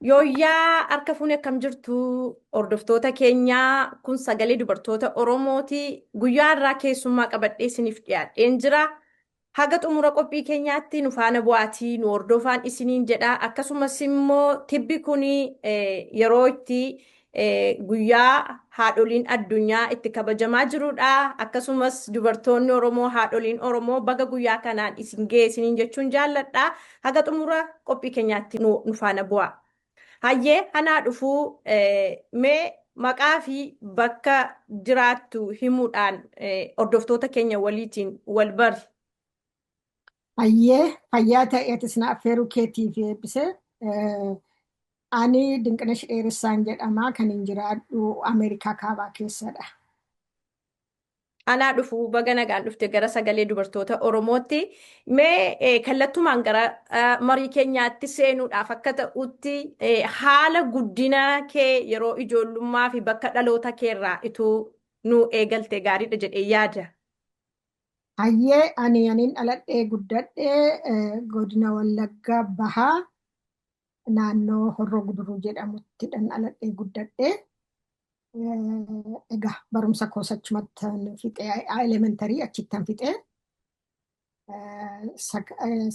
Yooyyaa harka fuunee akkam jirtu hordoftoota keenyaa kun sagalee dubartoota Oromooti. Guyyaa har'aa keessummaa qabadhee isiniif dhiyaadheen jira. Haga xumura qophii keenyaatti nu faana bu'aatii nu hordofaan isiniin jedha. Akkasumas immoo tibbi kun yeroo itti guyyaa haadholiin addunyaa itti kabajamaa jirudha. Akkasumas dubartoonni Oromoo haadholiin Oromoo baga guyyaa kanaan isin ga'e isiniin jechuun jaalladha. Haga xumura qophii keenyaatti nu faana bu'aa. Hayyee anaa dhufuu mee maqaa fi bakka jiraattu himuudhaan hordoftoota keenya waliitiin wal bari. Hayyee fayyaa ta'e atis na affeeruu keetiif eebbise. Ani Dinqinash Dheeressaan jedhama. Kan hin jiraadhu Ameerikaa kaabaa keessadha. Anaa dhufuu baga nagaan dhufte gara sagalee dubartoota Oromootti. Mee kallattumaan gara marii keenyaatti seenuudhaaf akka ta'utti haala guddina kee yeroo ijoollummaa fi bakka dhaloota keerraa ituu nu eegalte gaariidha jedhee yaada. Hayyee ani aniin dhaladhee guddadhee godina Wallaggaa Bahaa naannoo Horroo Guduruu jedhamutti dhaladhee guddadhee. Egaa barumsa koos achumatti fixee elementary achittan fixee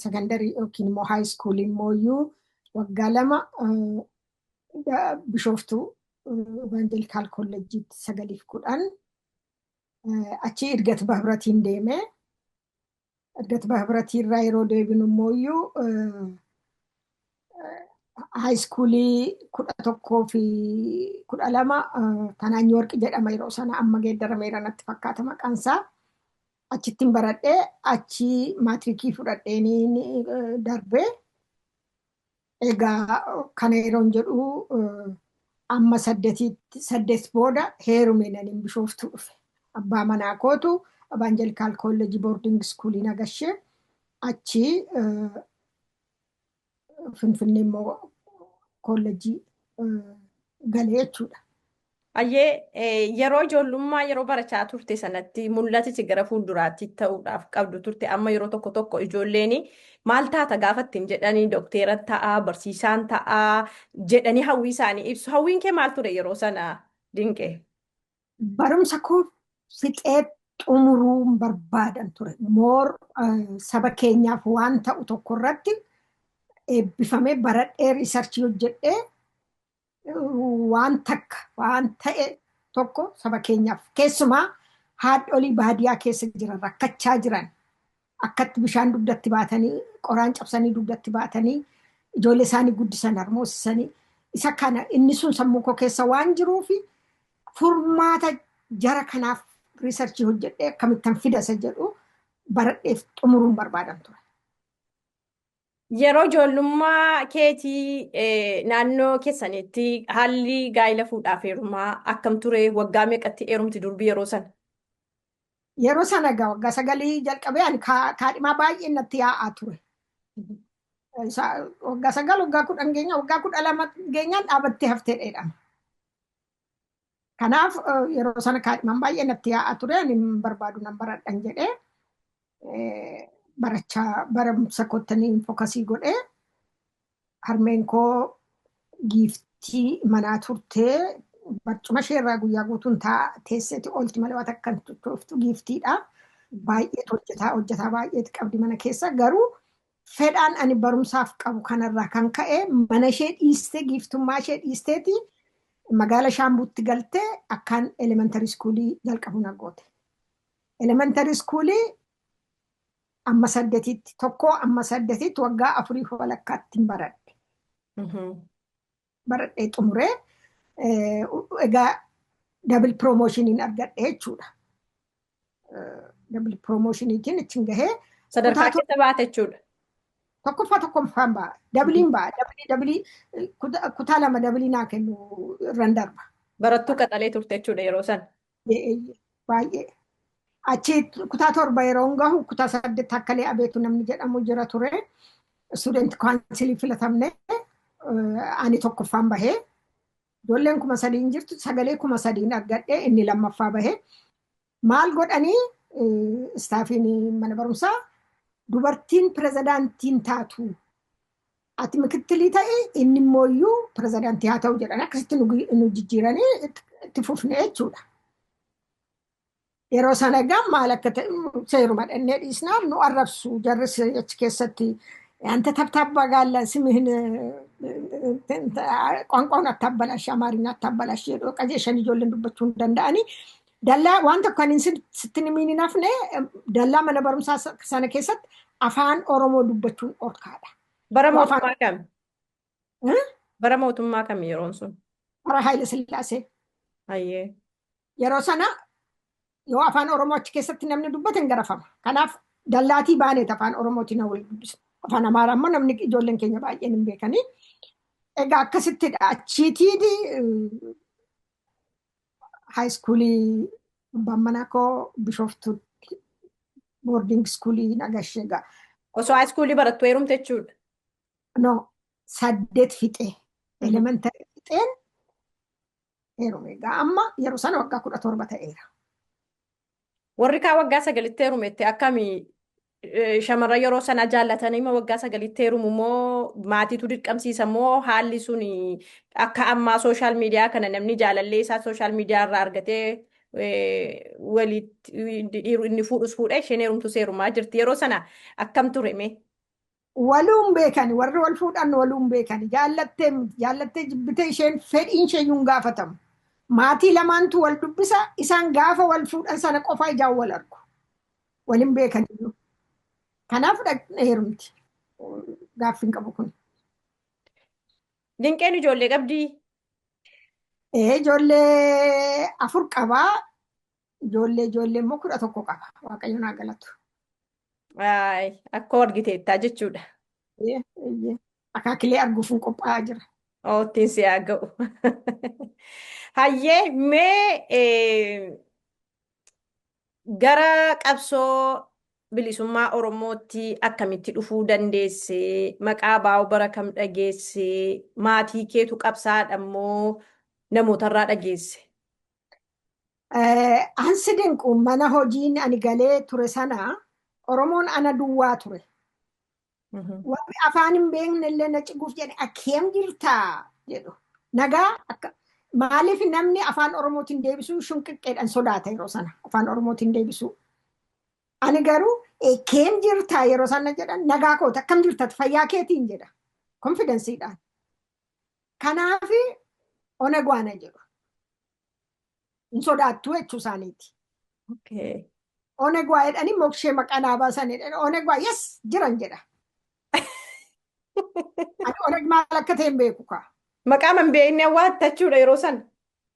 secondary yookiin immoo high school immoo waggaa 2 Bishooftuu Evangelical Kolleejjiitti 9 fi 10 achi Idgat Bahibiratiin deemee Idgat Bahibiratiirraa yeroo deebinu immoo high schoolii 11 fi 12 Tanaanyi Warqi jedhama yeroo sana, amma geeddarameera natti fakkaata maqaansaa. Achittiin baradhee achi maatirikii fudhadheenii darbee. Egaa kana yeroon jedhu amma saddetiitti 8 booda heerume naniin Bishooftuu dhufe. Abbaa manaa kootu Evangelical College boarding schoolii nagashee achi Finfinnee immoo kolleejjii galee jechuudha. Hayyee, yeroo ijoollummaa yeroo barachaa turte sanatti mul'atichi gara fuulduraatti ta'uudhaaf qabdu turte amma yeroo tokko tokko ijoolleen maal taata gaafa ittiin jedhanii dokteera ta'a, barsiisaan ta'a jedhanii hawwii isaanii ibsu. Hawwiin kee maal ture yeroo sana, Dinqee? Barumsa koo fixee xumuruun barbaadan ture. More saba keenyaaf waan ta'u tokko irratti eebbifamee baradhee researchii hojjedhee waan takka waan ta'e tokko saba keenyaaf, keessumaa haadholii baadiyyaa keessa jiran, rakkachaa jiran, akkatti bishaan dugdatti baatanii, qoraan cabsanii dugdatti baatanii ijoollee isaanii guddisan, harmoosisanii, isa kana inni sun sammuu koo keessa waan jiruufi furmaata jara kanaaf researchii hojjedhee akkamittan fida isa jedhu baradheef xumuruun barbaadan ture. Yeroo ijoollummaa keetii naannoo keessanitti haalli gaa'ela fuudhaaf heerumaa akkam ture? Waggaa meeqatti heerumti durbi yeroo sana? Yeroo sana egaa waggaa 9 jalqabee ani kaadhimaa baay'ee natti yaa'aa ture. Waggaa 9, waggaa 10 geenya, waggaa 12 geenyaan dhaabattee haftee dheedhama. Kanaaf yeroo sana kaadhimaan baay'ee natti yaa'aa ture. Ani hin barbaadu, nan baradhan jedhee barachaa barumsa kottanii focusii godhee. Harmeen koo giiftii manaa turtee, barcuma isheerraa guyyaa guutuun teesseeti oolti malee waan akka hin sochooftu, giiftiidha. Baay'eetu hojjetaa hojjetaa baay'eetu qabdi mana keessa, garuu fedhaan ani barumsaaf qabu kanarraa kan ka'e mana ishee dhiistee, giiftummaa ishee dhiisteeti magaala Shaambuutti galtee akkaan elementary schoolii jalqabu na goote. Elementary schoolii amma saddetitti, tokko amma saddetitti, waggaa afurii walakkaatti hin baradhe. Baradhee xumuree egaa double promotioniin argadhe jechuudha. Double promotioniitiin ittiin gahee. Sadarkaa keessa baate jechuudha. Tokkoffaa tokkoffaan ba'a. Doubleiin ba'a. Doubleii doubleii kutaa 2 doubleii naa kennu irran darba. Barattuu qaxalee turte jechuudha yeroo sana. Baay'ee. Achi kutaa 7 yeroo gahu, kutaa 8 Takkalee Abeetu namni jedhamu jira ture. Student councilii filatamne, ani tokkoffaan bahee. Ijoolleen 3000 jirtu, sagalee 3000 argadhee inni lammaffaa bahee. Maal godhanii staffiin mana barumsaa, dubartiin pirezidaantiin taatu Ati mikittilii ta'e, inni immoo iyyuu pirezidaantii haa ta'u jedhan. Akkasitti nu jijjiiranii itti fufne jechuudha. Yeroo sana egaa maal akka ta'e seeruma dhannee dhiisnaan nu arrabsu jarris achi keessatti. አንተ ተብታባ ጋላ ስምህን ቋንቋውን አታበላሽ፣ አማርኛ አታበላሽ jedhu qajeeshan ijoolleen dubbachuu hin danda'ani. Dallaa waan tokko kan sitti himiin hin hafne, dallaa mana barumsaa sana keessatti afaan Oromoo dubbachuun dhorkaadha. Bara mootummaa kam? Bara mootummaa kam yeroon sun? Bara Haayile Sillaasee. Hayyee. Yeroo sana yoo afaan Oromoo achi keessatti namni dubbate hin garafama. Kanaaf dallaatii baaneet afaan Oromootiin wal dubbisa. Afaan Amaaraa immoo namni ijoolleen keenya baay'een hin beekanii. Egaa akkasittidha. Achiitii high schoolii abbaan manaa koo Bishooftuutti boarding schoolii nagashee egaa. Osoo high schoolii barattu heerumte jechuudha. No, saddeet fixee, elementary fixeen heerume. Egaa amma yeroo sana waggaa 17 ta'eera. Warri kaan waggaa 9tti heerumette akkamii shamarran yeroo sana jaallatanii ma waggaa 9tti heerumu moo maatiitu dirqamsiisa moo haalli sun akka ammaa social media kana namni jaalallee isaa social media irraa argatee walitti inni fuudhus fuudhee isheen heerumtus heerumaa jirti. Yeroo sana akkam ture mee? Waluun beekani, warri wal fuudhan waluun beekani. Jaallattee jaallattee jibbitee isheen fedhiin ishee hin gaafatamu. Maatii lamaantu wal dubbisa, isaan gaafa wal fuudhan sana qofa ijaan wal argu. Waliin beekan. Kanaaf heerumti. Gaaffiin qabu kun. Dinqeen ijoollee qabdii? Ijoollee afur qabaa. Ijoollee immoo 11 qaba. Waaqayyo naa galatu. Akka argiteettaa jechuudha. Akaakilee arguuf hin qophaa'aa jira. Ittiin si haa ga'u. Hayyee, mee gara qabsoo bilisummaa Oromootti akkamitti dhufuu dandeesse? Maqaa baa'u bara kam dhageesse? Maatii keetu qabsaadha moo namootarraa dhageesse? Ansi dinqu, mana hojiin ani galee ture sana Oromoon ana duwwaa ture. Warri afaan hin beekne illee na ciguuf jedhe "Akkeem jirtaa?" jedhu. Nagaa akka maaliif namni afaan Oromootiin deebisuu shunqiqqeedhaan sodaata yeroo sana afaan Oromootiin deebisuu. Ani garuu "Akkeem jirtaa?" yeroo sana jedhan, "Nagaa koota, akkam jirta, fayyaa keetiin?" jedha. Confidenceiidhaan. Kanaaf Oneg waana jedhu. Hin sodaattu jechuu isaaniiti. Oneg waa jedhanii mokshee maqaa naa baasan jedhanii, "Oneg waa, yes, jiran" jedha. Ani Oneg maal akka ta'e hin beeku kaa. Maqaa man beekne waattachuudha yeroo sana.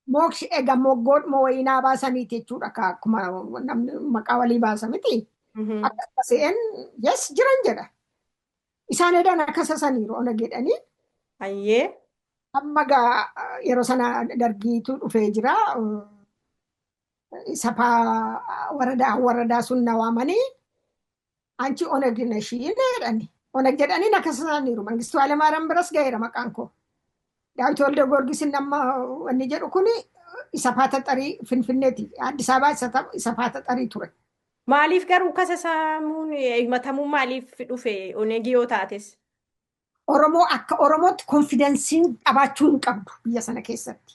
Mokshee egaa moggoodhuma wayii naa baasaniiti jechuudha kaa, akkuma namni maqaa walii baasa miti. Akkasuma se'een "Yes, jiran" jedha. Isaan edaan akkasa saniiru Oneg jedhanii. Amma gaa yeroo sana dargiitu dhufee jira. Safaa waradaa waradaa sun na waamanii "አንቺ ኦነግ ነሽ" jedhani. Oneg jedhanii akkasa saniiru. Mangistuu Hayilamaariyaam biras ga'eera maqaan koo. Daawit Walde Goorgis nama wanni jedhu kuni isa faata xarii Finfinneeti. Addis Ababaa isa faata xarii ture. Maaliif garuu kasa saamuun himatamuun maaliif dhufe Onegii yoo taates? Oromoo akka Oromootti confidenceiin qabaachuu hin qabdu biyya sana keessatti.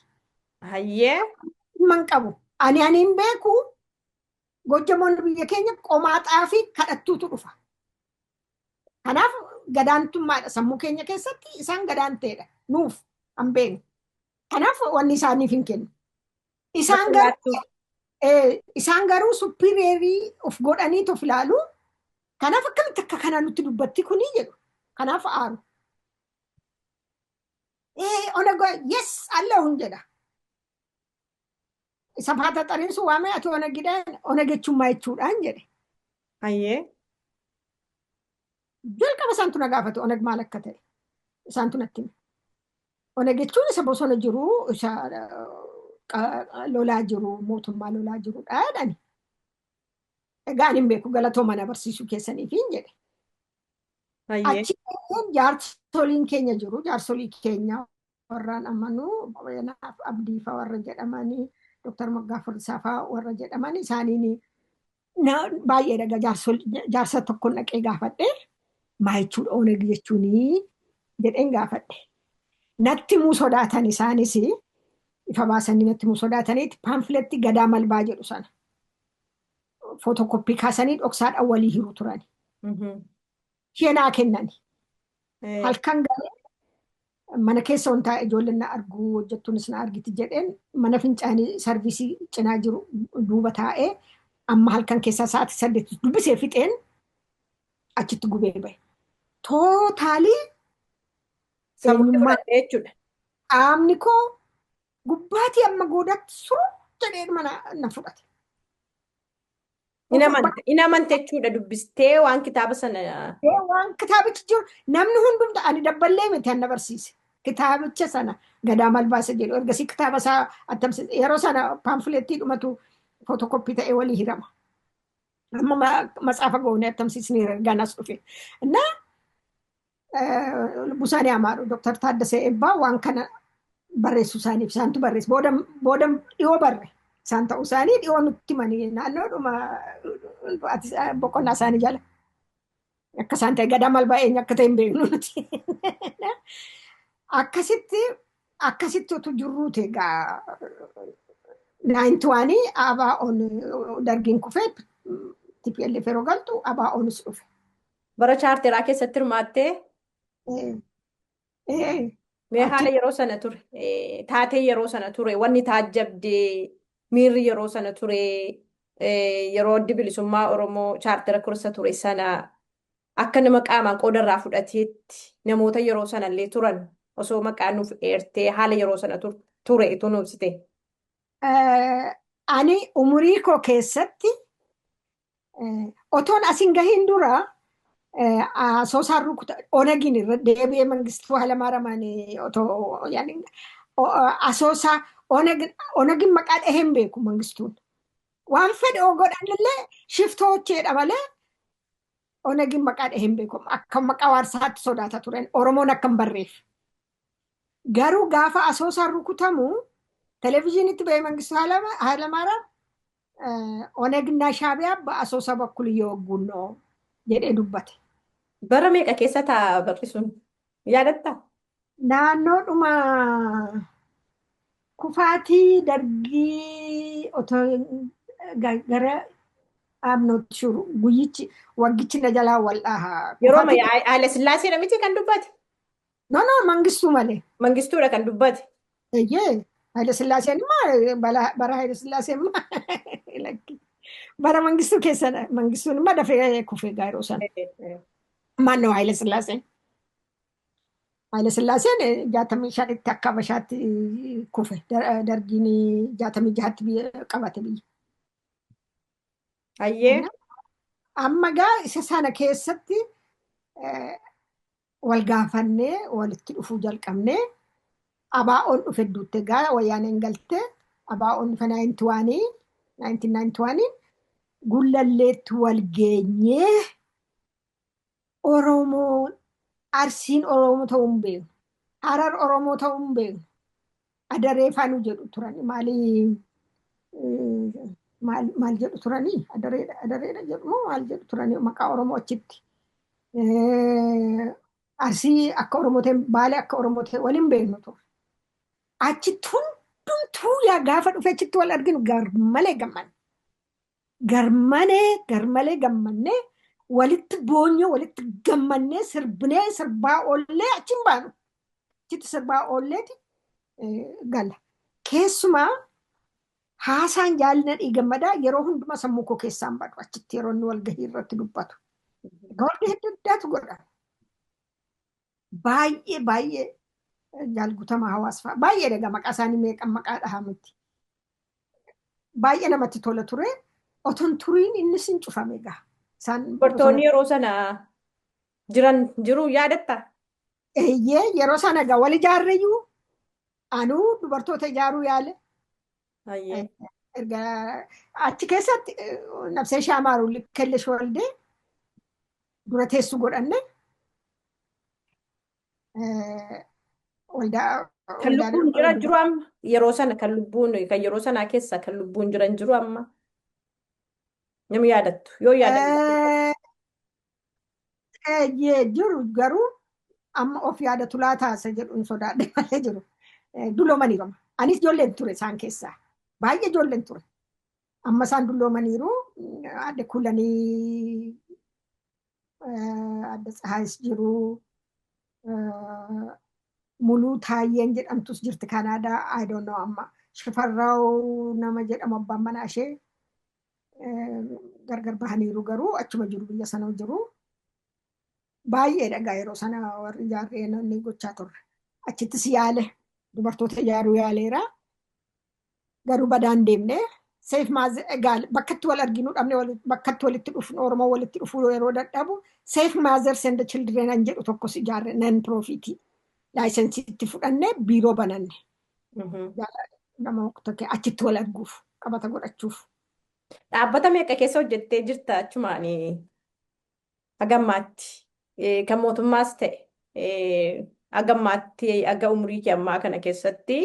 Dhimma hin qabu. Ani hin beeku, Gojjamoonni biyya keenya qomaaxaa fi kadhattuutu dhufa. Kanaaf gadaantummaadha sammuu keenya keessatti, isaan gadaanteedha nuuf hin beeknu. Kanaaf wanni isaaniif hin kennu. Isaan garuu superiorii of godhanii of ilaalu. Kanaaf akkamitti akka kana nutti dubbatti kuni jedhu. Kanaaf aaru. Oneg, "Yes, allahun" jedha. Isa faata xariin sun waamee "Ati Onegidhaan, Oneg jechuun maa jechuudhaan?" jedhe. Jalqaba isaantu na gaafate Oneg maal akka ta'e. Isaantu natti hime. Oneg jechuun isa bosona jiru, isa lolaa jiru, mootummaa lolaa jirudha jedhani. Egaa ani hin beeku, galatoo mana barsiisuu keessaniif hin jedhe. Achi jaarsoliin keenya jiru, jaarsolii keenya warraan amanuu Abdii fa'aa warra jedhamanii, Dooktar Moggaa Furrisaa fa'aa warra jedhaman, isaaniin baay'ee dhaga jaarsa tokko dhaqee gaafadhe, "Maa jechuudha Oneg jechuunii?" Jedheen gaafadhe. Natti himuu sodaatan isaanis ifa baasanii natti himuu sodaataniiti pamphlet Gadaa Malbaa jedhu sana photocopy kaasanii dhoksaadhaan walii hiru turan. Ishee naa kennani. Halkan galee mana keessa wantaa ijoolleen na arguu, hojjettuunis na argiti jedheen mana fincaanii service cinaa jiru duuba taa'ee amma halkan keessaa sa'aatii 8 dubbisee fixeen achitti gubee bahe. Totally Sammuutti eenyummaa fudhattee jechuudha. Qaamni koo gubbaatii amma goodaatti suruu jedhee mana na fudhate. In amante jechuudha dubbistee waan kitaaba sana. Waan kitaabichi jiru namni hundumtu ani dabballee miti an na barsiise. Kitaabicha sana Gadaa Malbaasa jedhu ergasii kitaaba isaa attamsi yeroo sana pamphlet dhumatu photocopy ta'ee walii hirama. Amma matsaafa goonee attamsiisni ergaan as dhufe. Innaa lubbuu isaanii amaaru Dr. Taaddasee Eebbaa waan kana barreessuu isaaniif isaantu barreesse. Booda booda dhiyoo barre isaan ta'uu isaanii dhiyoo nutti himanii naannoodhuma boqonnaa isaanii jala. Akka isaan ta'e Gadaa Malbaa eenyu akka ta'e hin beeknu nuti. Akkasitti akkasitti utuu jirruuti egaa 91 ABO'n dargiin kufee TPLF yeroo galtu ABO'nis dhufe. Bara chaarteraa keessatti hirmaattee mee haala yeroo sana ture, taatee yeroo sana ture, wanni taajjabdee, miirri yeroo sana ture, yeroo Addi Bilisummaa Oromoo chaartera kursa ture sana akka nama qaamaan qooda irraa fudhateetti namoota yeroo sanallee turan osoo maqaa nuuf eertee haala yeroo sana ture utuu nuuf ibsite. Ani umurii koo keessatti otoon asin gahin dura Asoosaan rukuta Onegiin irra deebi'ee Mangistuu Hayilamaariyaam otoo Asoosaa Onegin maqaa dhahee hin beeku Mangistuun. Waan fedhe oo godhan illee shiftoocheedha malee Onegin maqaa dhahee hin beeku. Akka maqaa waarsaatti sodaata turen Oromoon akka hin barreef. Garuu gaafa Asoosaan rukutamu televezyiinitti bahee Mangistuu Hayilamaariyaam "ኦነግና ሻዕቢያ በአሶሳ በኩል እየወጉን ነው" jedhee dubbate. Bara meeqa keessa ta'a barri sun? Yaadattaa? Naannoodhuma kufaatii dargii otoo gara I'm not sure, guyyichi waggichi na jalaa wal dhaha. Yeroo Haile Sillaaseedha miti kan dubbate? No, Mangistuu malee. Mangistuudha kan dubbate. Eeyyee, Haile Sillaaseen immoo bara Haile Sillaaseen immoo bara Mangistuu keessa Mangistuun immoo dafee kufee gaa yeroo sana. Maannoo Haile Sillaaseen. Haile Sillaaseen 65tti akka Habashaatti kufe. Dargiin 66tti biyya qabate biyya. Hayyee. Amma gaa isa sana keessatti wal gaafannee walitti dhufuu jalqabnee ABO'n dhufe hedduutti egaa wayyaaneen galtee ABO'n dhufe 1991 Gullalleetti wal geenyee Oromoon Arsiin Oromoo ta'uu hin beeknu. Harar Oromoo ta'uu hin beeknu. Adaree faanu jedhu turan maali maal maal jedhu turanii adareedha adareedha jedhu moo maal jedhu turanii maqaa Oromoo achitti. Arsii akka Oromoo ta'e, Baalee akka Oromoo ta'e waliin beeknu ture. Achitti hundumtuu yaa gaafa dhufe achitti wal arginu garmalee gammanne. Garmalee garmalee gammannee walitti boonyee walitti gammannee sirbinee sirbaa oollee achi hin baanu. Achitti sirbaa oolleeti gala. Keessumaa haasaan Jaalina Gammadaa yeroo hundumaa sammuu koo keessaan badu achitti yeroo inni walgahii irratti dubbatu. Walgahii adda addaatu godhama. Baay'ee baay'ee jaalgutamaa hawaasa fa'a. Baay'ee egaa maqaa isaanii meeqan maqaa dhahaa miti. Baay'ee namatti tola ture. Otoon turiin innis hin cufame egaa. Isaan Dubartoonni yeroo sana jiran jiru yaadattaa? Eeyyee, yeroo sana egaa wal ijaarreyyuu anuu dubartoota ijaaruu yaale. Erga achi keessatti nabsee shaamaaru Kellesh Waldee dura teessuu godhanne. Waldaa Kan lubbuun jiran jiru amma yeroo sana kan lubbuun kan yeroo sanaa keessa kan lubbuun jiran jiru amma nama yaadattu yoo yaadattu. Eeyyee, jiru garuu Amma of yaadatu laataa isa jedhuun sodaadhe malee jiru. Dulloomaniiru. Anis ijoolleen ture isaan keessaa. Baay'ee ijoolleen ture. Amma isaan dulloomaniiru. Adde Kulanii, Adde Tsahaayis jiru. Muluu Taayyeen jedhamtus jirti Kanaadaa. I don't know amma. Shifarraaw nama jedhamu abbaan manaa ishee gargar bahaniiru, garuu achuma jiru, biyya sana jiru. Baay'ee dhagaa yeroo sana warri ijaarree namni gochaa turre. Achittis yaale, dubartoota ijaaruu yaaleera. Garuu badaan deemne. Safe Mother egaa bakkatti wal arginuu dhabne, bakkatti walitti dhufnu, Oromoo walitti dhufuu yeroo dadhabu, Safe Mothers and Children an jedhu tokkos ijaarre, non profit license itti fudhanne, biiroo bananne. Nama tokko achitti wal arguuf, qabata godhachuuf. Dhaabbata meeqa keessa hojjettee jirta achumaan hagammaatti? Kan mootummaas ta'e hagammaatti, haga umurii kee ammaa kana keessatti,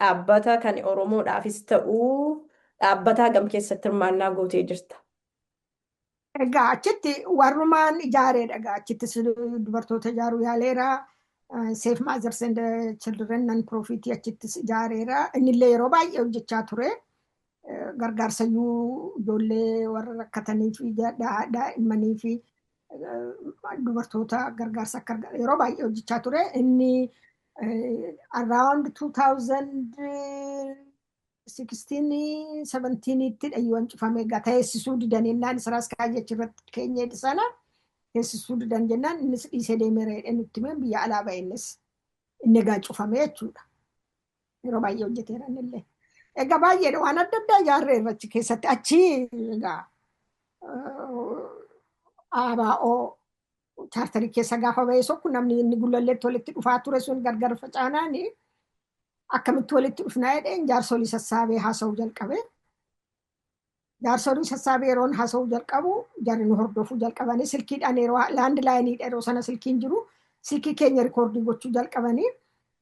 dhaabbata kan Oromoodhaafis ta'uu dhaabbata hagam keessatti hirmaannaa gootee jirta? Egaa achitti warrumaan ijaareedha. Egaa achittis dubartoota ijaaruu yaaleera. Safe Mothers and Children non profit achittis ijaareera. Innillee yeroo baay'ee hojjechaa ture. Gargaarsayyuu ijoollee warra rakkatanii fi daa'immanii fi dubartoota gargaarsa akka yeroo baay'ee hojjechaa ture. Inni around 2016 17tti dhayyuun cufame. Egaa teessisuu didan jennaan, Israas kaayyachi irratti keenyee sana teessisuu didan jennaan, innis dhiisee deemeera jedhee nutti himee biyya alaa ba'e innis. Inni egaa cufame jechuudha. Yeroo baay'ee hojjeteera innillee. Egaa baay'eedha, waan adda addaa ijaarreerra achi keessatti. Achi egaa ABO charter keessa gaafa ba'e sokku, namni inni Gullalleetti walitti dhufaa ture sun gargar facaanaani, akkamitti walitti dhufnaa jedheen jaarsolii sassaabee haasa'uu jalqabe. Jaarsolii sassaabee yeroon haasa'uu jalqabu, jarri nu hordofuu jalqabanii, silkiidhaan, yeroo landline iidha, yeroo sana silkiin jiru, silkii keenya record gochuu jalqabanii.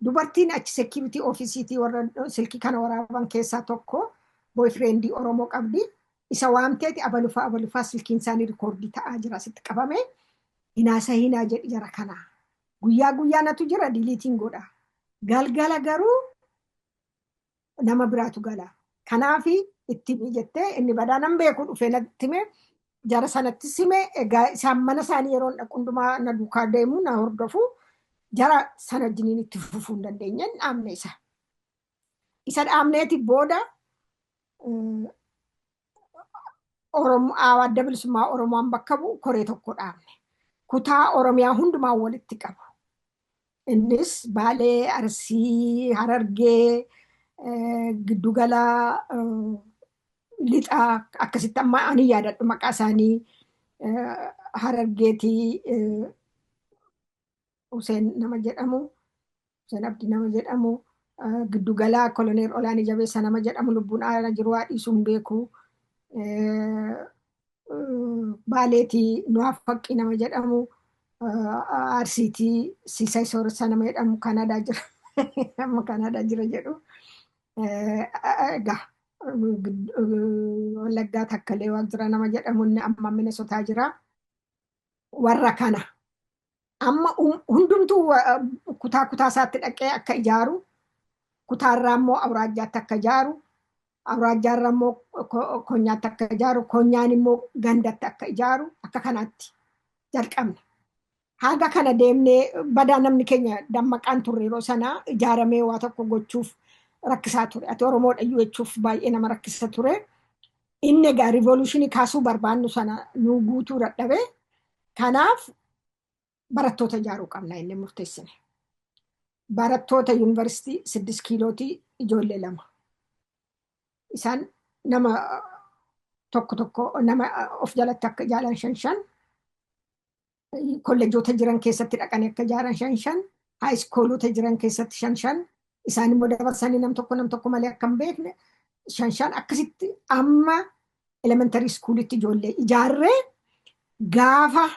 Dubartiin achi security office iitii warra silkii kana waraaban keessaa tokko boyfriend ii Oromoo qabdi. Isa waamteeti, abalufaa abalufaa silkiin isaanii record ta'aa jira, sitti qabame. Hinaasa hinaa jedhi jara kanaa. Guyyaa guyyaa natu jira, delete iin godha. Galgala garuu nama biraatu gala. Kanaafi itti himi jettee, inni badaa nan beeku dhufee natti hime, jara sanatti sime. Egaa isaan mana isaanii yeroo dhaqu hundumaa na duukaa deemu, na hordofu. Jara sana wajjiniin itti fufuu hin dandeenye, dhaabne isa. Isa dhaabneeti booda Oromoo Adda Bilisummaa Oromoon bakka bu'u koree tokko dhaabne. Kutaa Oromiyaa hundumaa walitti qabu. Innis Baalee, Arsii, Harargee, Giddugala Lixaa, akkasitti amma ani yaadadhu maqaa isaanii, Harargeetii Huseen nama jedhamu, Huseen Abdii nama jedhamu, Giddugala Koloneel Olaanii Jabeessa nama jedhamu, lubbuun ala jiru waa dhiisuu hin beeku. Baaleetii Nuwaaf Faqqii nama jedhamu, Arsiitii Siisay Sooressa nama jedhamu, Kanaadaa jira. Amma Kanaadaa jira jedhu. Egaa Wallaggaa Takkalee Waaqjira nama jedhamu, inni amma Minnesotaa jira. Warra kana amma hundumtuu kutaa kutaa isaatti dhaqee akka ijaaru, kutaarraa immoo awuraajjaatti akka ijaaru, awuraajjaarraa immoo konyaatti akka ijaaru, konyaan immoo gandatti akka ijaaru, akka kanaatti jalqabne. Haga kana deemnee badaa namni keenya dammaqaan turre. Yeroo sana ijaaramee waa tokko gochuuf rakkisaa ture. Ati Oromoodha iyyuu jechuuf baay'ee nama rakkisa ture. Inni egaa revolution ii kaasuu barbaannu sana nu guutuu dadhabe. Kanaaf barattoota ijaaruu qabna inni murteessine. Barattoota yuunivarsiitii 6 kiilootii ijoollee lama. Isaan nama tokko tokko nama of jalatti akka ijaaran, shan shan, kolleejoota jiran keessatti dhaqanii akka ijaaran shan shan, high school ota jiran keessatti shan shan, isaan immoo dabarsanii nam tokko nam tokko malee akka hin beekne shan shan, akkasitti amma elementary school itti ijoollee ijaarree, gaafa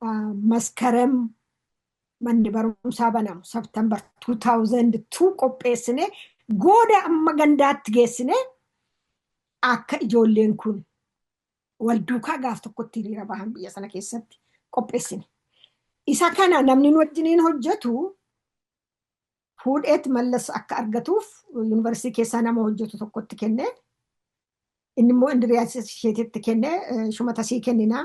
Maskaram manni barumsaa banamu September 2002 qopheessine, gooda amma gandaatti geessine, akka ijoolleen kun wal duukaa gaaf tokkotti hiriira bahan biyya sana keessatti qopheessine. Isa kana namni nu wajjiniin hojjetu fuudheet Mallas akka argatuuf yuunivarsiitii keessaa nama hojjetu tokkotti kenne. Inni immoo Indiriyaas isheetitti kenne, shumata sii kenninaa.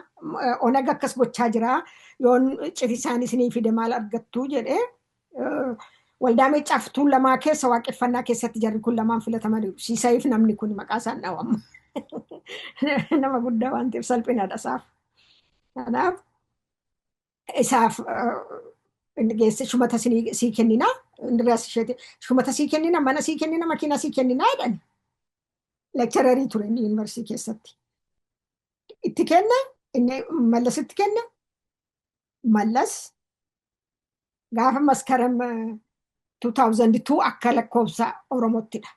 Onag akkas gochaa jira. Yoon citisaan isinii fide maal argattu jedhee, waldaa Meeccaaf Tuulamaa keessa waaqeffannaa keessatti jarri kun lamaan filatamaniiru. Siisayiif namni kun maqaa isaan dhawama. Nama guddaa waan ta'eef salphinaadha isaaf. Kanaaf isaaf inni geesse, shumata sii kenninaa. Indiriyaas isheeti shumata sii kennina, mana sii kennina, makiinaa sii kenninaa jedhani. Lecturerii ture inni yuunivarsiitii keessatti. Itti kenne, inni Mallasitti kenne. Mallas gaafa Maskaram 2002 akka lakkoofsa Oromoottidha.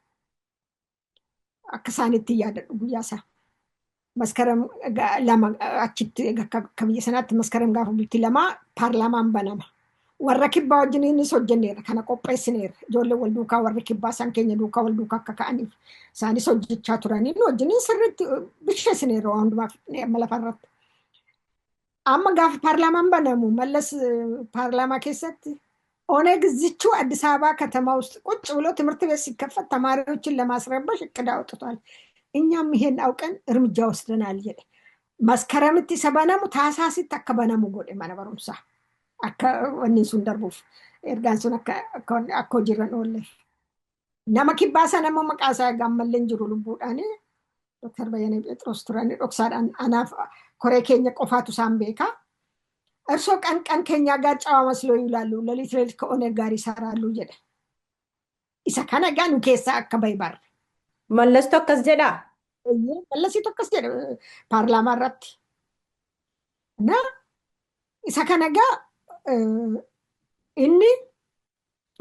Akka isaanitti yaadadhu guyyaa isaa. Maskaram 2 achitti akka biyya sanaatti Maskaram gaafa bultii 2 paarlaamaan banama. Warra kibbaa wajjiniinis hojjenneerra, kana qopheessineerra. Ijoollee wal duukaa, warri kibbaa isaan keenya duukaa wal duukaa akka ka'aniif isaanis hojjechaa turanii, nu wajjiniin sirriitti bilcheessineerra waan hundumaa amma lafarratti. Amma gaafa paarlaamaan banamu Mallas paarlaamaa keessatti ኦነግ እዚቹ አዲስ አበባ ከተማ ውስጥ ቁጭ ብሎ ትምህርት ቤት ሲከፈት ተማሪዎችን ለማስረበሽ እቅድ አውጥቷል። እኛም ይሄን አውቀን እርምጃ ወስደናል jedhe. Maskaramitti isa banamu Taasaasitti akka banamu godhe mana barumsaa. Akka wanni sun darbuuf, ergaan sun akka hojiirra hin oolleef. Nama kibbaa sana immoo maqaa isaa gaammallee hin jiru lubbuudhaani. Dr. Bayyanee Phexros turani, dhoksaadhaan anaaf koree keenya qofaatu isaan beeka. እርሶ ቀን ቀን ከኛ ጋር ጨዋ መስሎ ይውላሉ፣ ሌሊት ሌሊት ከኦነግ ጋር ይሰራሉ jedhe. Isa kana egaa nu keessaa akka bahe barre. Mallastu akkas jedhaa? Mallasiitu akkas jedhe paarlaamaa irratti. Na isa kana egaa inni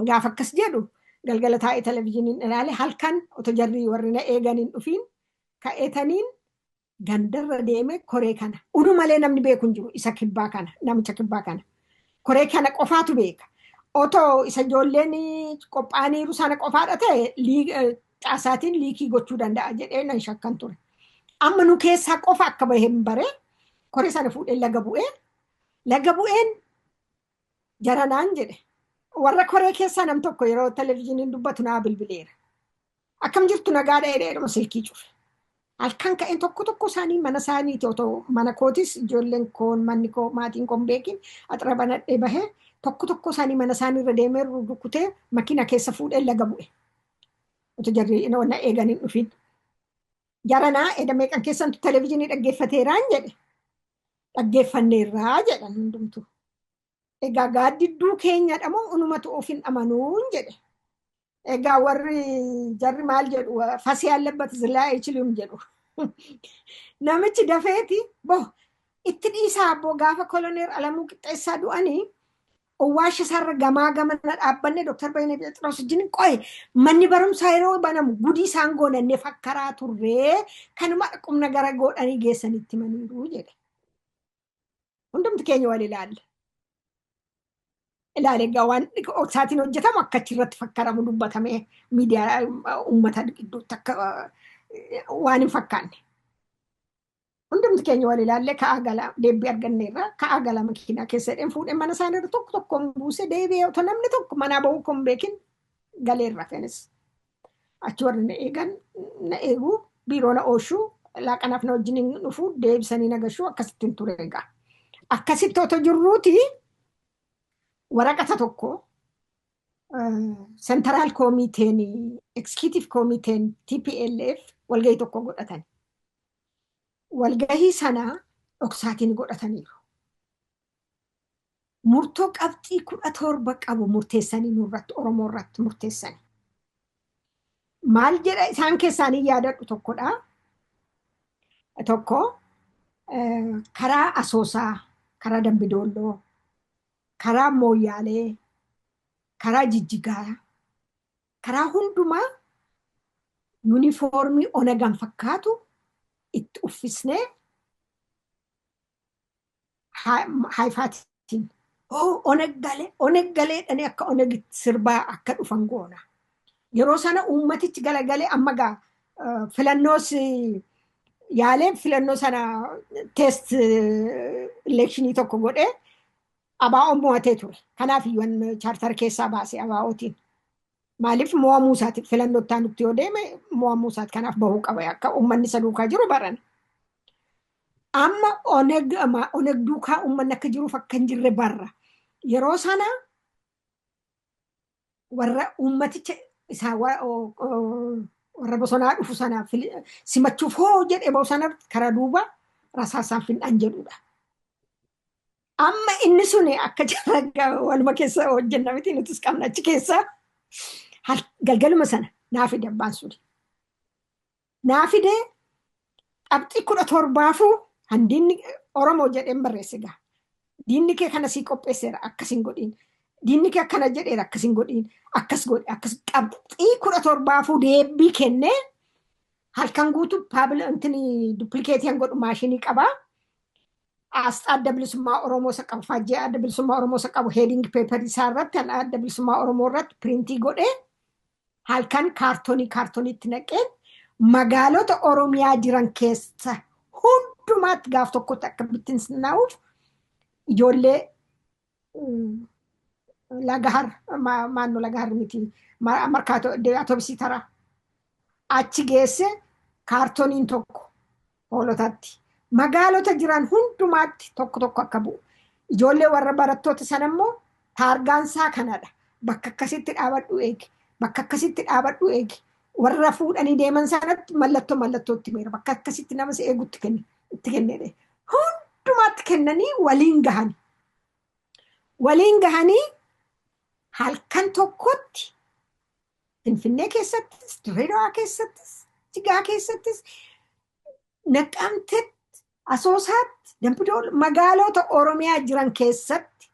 gaafa akkas jedhu galgala taa'ee televizyiiniin ilaale, halkan otoo jarri warri na eeganiin dhufiin ka'eetaniin gandarra deeme koree kana. Unu malee namni beeku hin jiru isa kibbaa kana, namicha kibbaa kana. Koree kana qofaatu beeka. Otoo isa ijoolleen qophaa'aniiru sana qofaadha ta'e caasaatiin leakii gochuu danda'a jedhee nan shakkan ture. Amma nu keessaa qofa akka bahe hin bare, koree sana fuudhee laga bu'ee, laga bu'een jaranaan jedhe. Warra koree keessaa nam tokko yeroo televizyiiniin dubbatu naa bilbileera. Akkam jirtu, nagaadha jedhee silkii cufe. Halkan ka'een tokko tokko isaanii mana isaaniiti, otoo mana kootis ijoolleen koon manni koo maatiin koon beekin axira banadhee bahee tokko tokko isaanii mana isaanii irra deemee rukutee makiina keessa fuudhee laga bu'e. Otoo jarri na eeganiin dhufin. Jaranaa, eda meeqan keessantu televizyiinii dhaggeeffateeraan jedhe. Dhaggeeffanneerraa jedhan hundumtu. Egaa gaaddidduu keenyadha moo unumatu of hin amanuun jedhe. Egaa warri jarri maal jedhu, ፈስ ያለበት ዝላይ አይችልም jedhu. Namichi dafeeti boh itti dhiisaa abboo, gaafa koloneel Alamuu Qixxeessaa du'anii owwaasha isaarra gamaa gamana dhaabbanne Dr. Bayyanee Phexros wajjin qo'e, manni barumsaa yeroo banamu gudii isaan goonannee fakkaraa turree, kanuma qubna gara godhanii geessanitti maniiru jedhe. Hundumti keenya wal ilaalla. Ilaale, egaa waan isaatiin hojjetamu akka achirratti fakkaramu dubbatamee miidiyaa uummata gidduutti akka waan hin fakkaanne. Hundumti keenya wal ilaallee ka'aa gala, deebii arganneerra, ka'aa gala makiinaa keessa jedheen fuudhee mana isaanii irra tokko tokkoon buusee deebi'ee otoo namni tokko manaa bahuu kun beekin galeerra fenis. Achi warri na eegan na eeguu, biiroo na ooshuu, laaqanaaf na wajjin dhufuu, deebisanii na gashuu, akkasittiin ture egaa. Akkasitti otoo jirruuti waraqata tokko central koomiteen, executive koomiteen TPLF walgahii tokko godhatan. Walgahii sana dhoksaatiin godhataniiru. Murtoo qabxii 17 qabu murteessanii nurratti, Oromoo irratti murteessanii. Maal jedha isaan keessaanii yaadadhu tokkodha. Tokko karaa Asoosaa, karaa Dambidolloo, karaa Mooyyaalee, karaa Jijjigaa, karaa hundumaa yuunifoormii Onagan fakkaatu itti uffisnee haifaatiin Oneg galee, Oneg galee dhanii akka Onegitti sirbaa akka dhufan goona. Yeroo sana uummatichi galagalee amma gaa filannoos yaalee, filannoo sana test electionii tokko godhee ABO'n mo'atee ture. Kanaaf iyyuu chaartara keessaa baase ABO'tiin. Maaliif mo'amuu isaati filannoo itti aanutti yoo deeme mo'amuu isaati, kanaaf bahuu qaba, akka uummanni isa duukaa jiru baran. Amma Oneg duukaa uummanni akka jiruuf akka hin jirre barra. Yeroo sana warra uummaticha isaa warra bosonaa dhufu sana simachuuf hoo jedhee bosona karaa duuba rasaasaan fin'an jedhudha. Amma inni suni akka jarra waluma keessa hojjenna miti, nutis qabna achi keessa, galgaluma sana naa fide abbaan suni. Naa fidee qabxii 17fuu handiinni Oromoo jedheen barreesse gaa. Diinni kee kana sii qopheesseera, akkas hin godhiin. Diinni kee akkana jedheera, akkas hin godhiin. Akkas godhi, akkas, qabxii 17fuu deebii kennee halkan guutuu paabilintini duplicate godhu maashinii qabaa. Asxaa Adda Bilisummaa Oromoo isa qabu, faajjii Adda Bilisummaa Oromoo isa qabu, heading paper isaa irratti, Adda Bilisummaa Oromoo irratti print godhee halkan kaartoonii kaartooniitti naqeen magaalota Oromiyaa jiran keessa hundumaatti gaaf tokkotti akka bittinnaa'uuf ijoollee Lagahar, maannoo Lagahar miti, Markaatoo atoobisii taraa achi geesse, kaartooniin tokko Hoolotatti. Magaalota jiran hundumaatti tokko tokko akka bu'u. Ijoollee warra barattoota sana immoo taargaan isaa kanadha. Bakka akkasitti dhaabadhu eegi. Bakka akkasitti dhaabadhu eegi. Warra fuudhanii deeman sanatti mallattoo mallattoo itti meera. Bakka akkasitti nama si eegutti kenne itti kennedhe. Hundumaatti kennanii waliin gahani. Waliin gahanii halkan tokkotti Finfinnee keessattis, Dirreedawaa keessattis, Jigaa keessattis, Naqamtetti, Asoosaatti, Dambidool, magaalota Oromiyaa jiran keessatti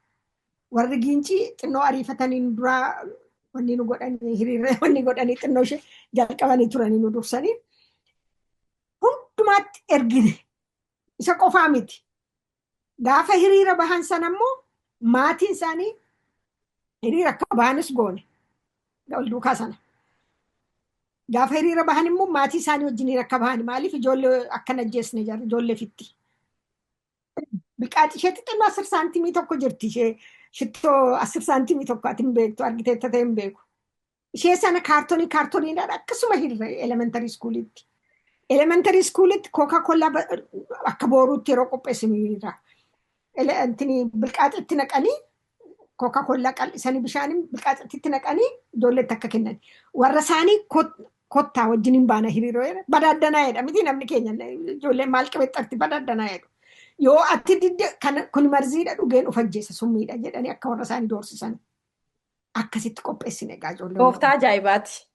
warri Giincii xinnoo ariifatanii duraa wanni nu godhanii, hiriira wanni godhanii xinnoo ishee jalqabanii turanii nu dursanii hundumaatti ergine. Isa qofaa miti. Gaafa hiriira bahan sana immoo maatiin isaanii hiriira akka bahanis goone wal duukaa sana. Gaafa hiriira bahan immoo maatii isaanii wajjin akka bahan, maaliif ijoollee akka ajjeesne jarri ijoollee fitti. Bilqaaxi ishee xixinnoo 10 saantimii 1 jirti, ishee shittoo 10 saantimii 1 ati hin beektu, argiteetta ta'e hin beeku. Ishee sana kaartoonii kaartooniidhaan akkasuma hirre elementary schoolitti. Elementary schoolitti Coca Cola akka booruutti yeroo qopheessinu hiriira. Bilqaaxitti naqanii, Coca Cola qal'isanii bishaaniin bilqaaxitti naqanii ijoolleetti akka kennan. Warra isaanii kottaa wajjin hin baana hiriiroo jedha. Badaaddanaa jedha miti namni keenya, ijoolleen maal qabexxarti badaaddanaa jedhu. Yoo ati didde kun marziidha, dhugeen of ajjeesa, summiidha jedhanii akka warra isaanii doorsisan. Akkasitti qopheessine egaa ijoollee. Tooftaa ajaa'ibaati.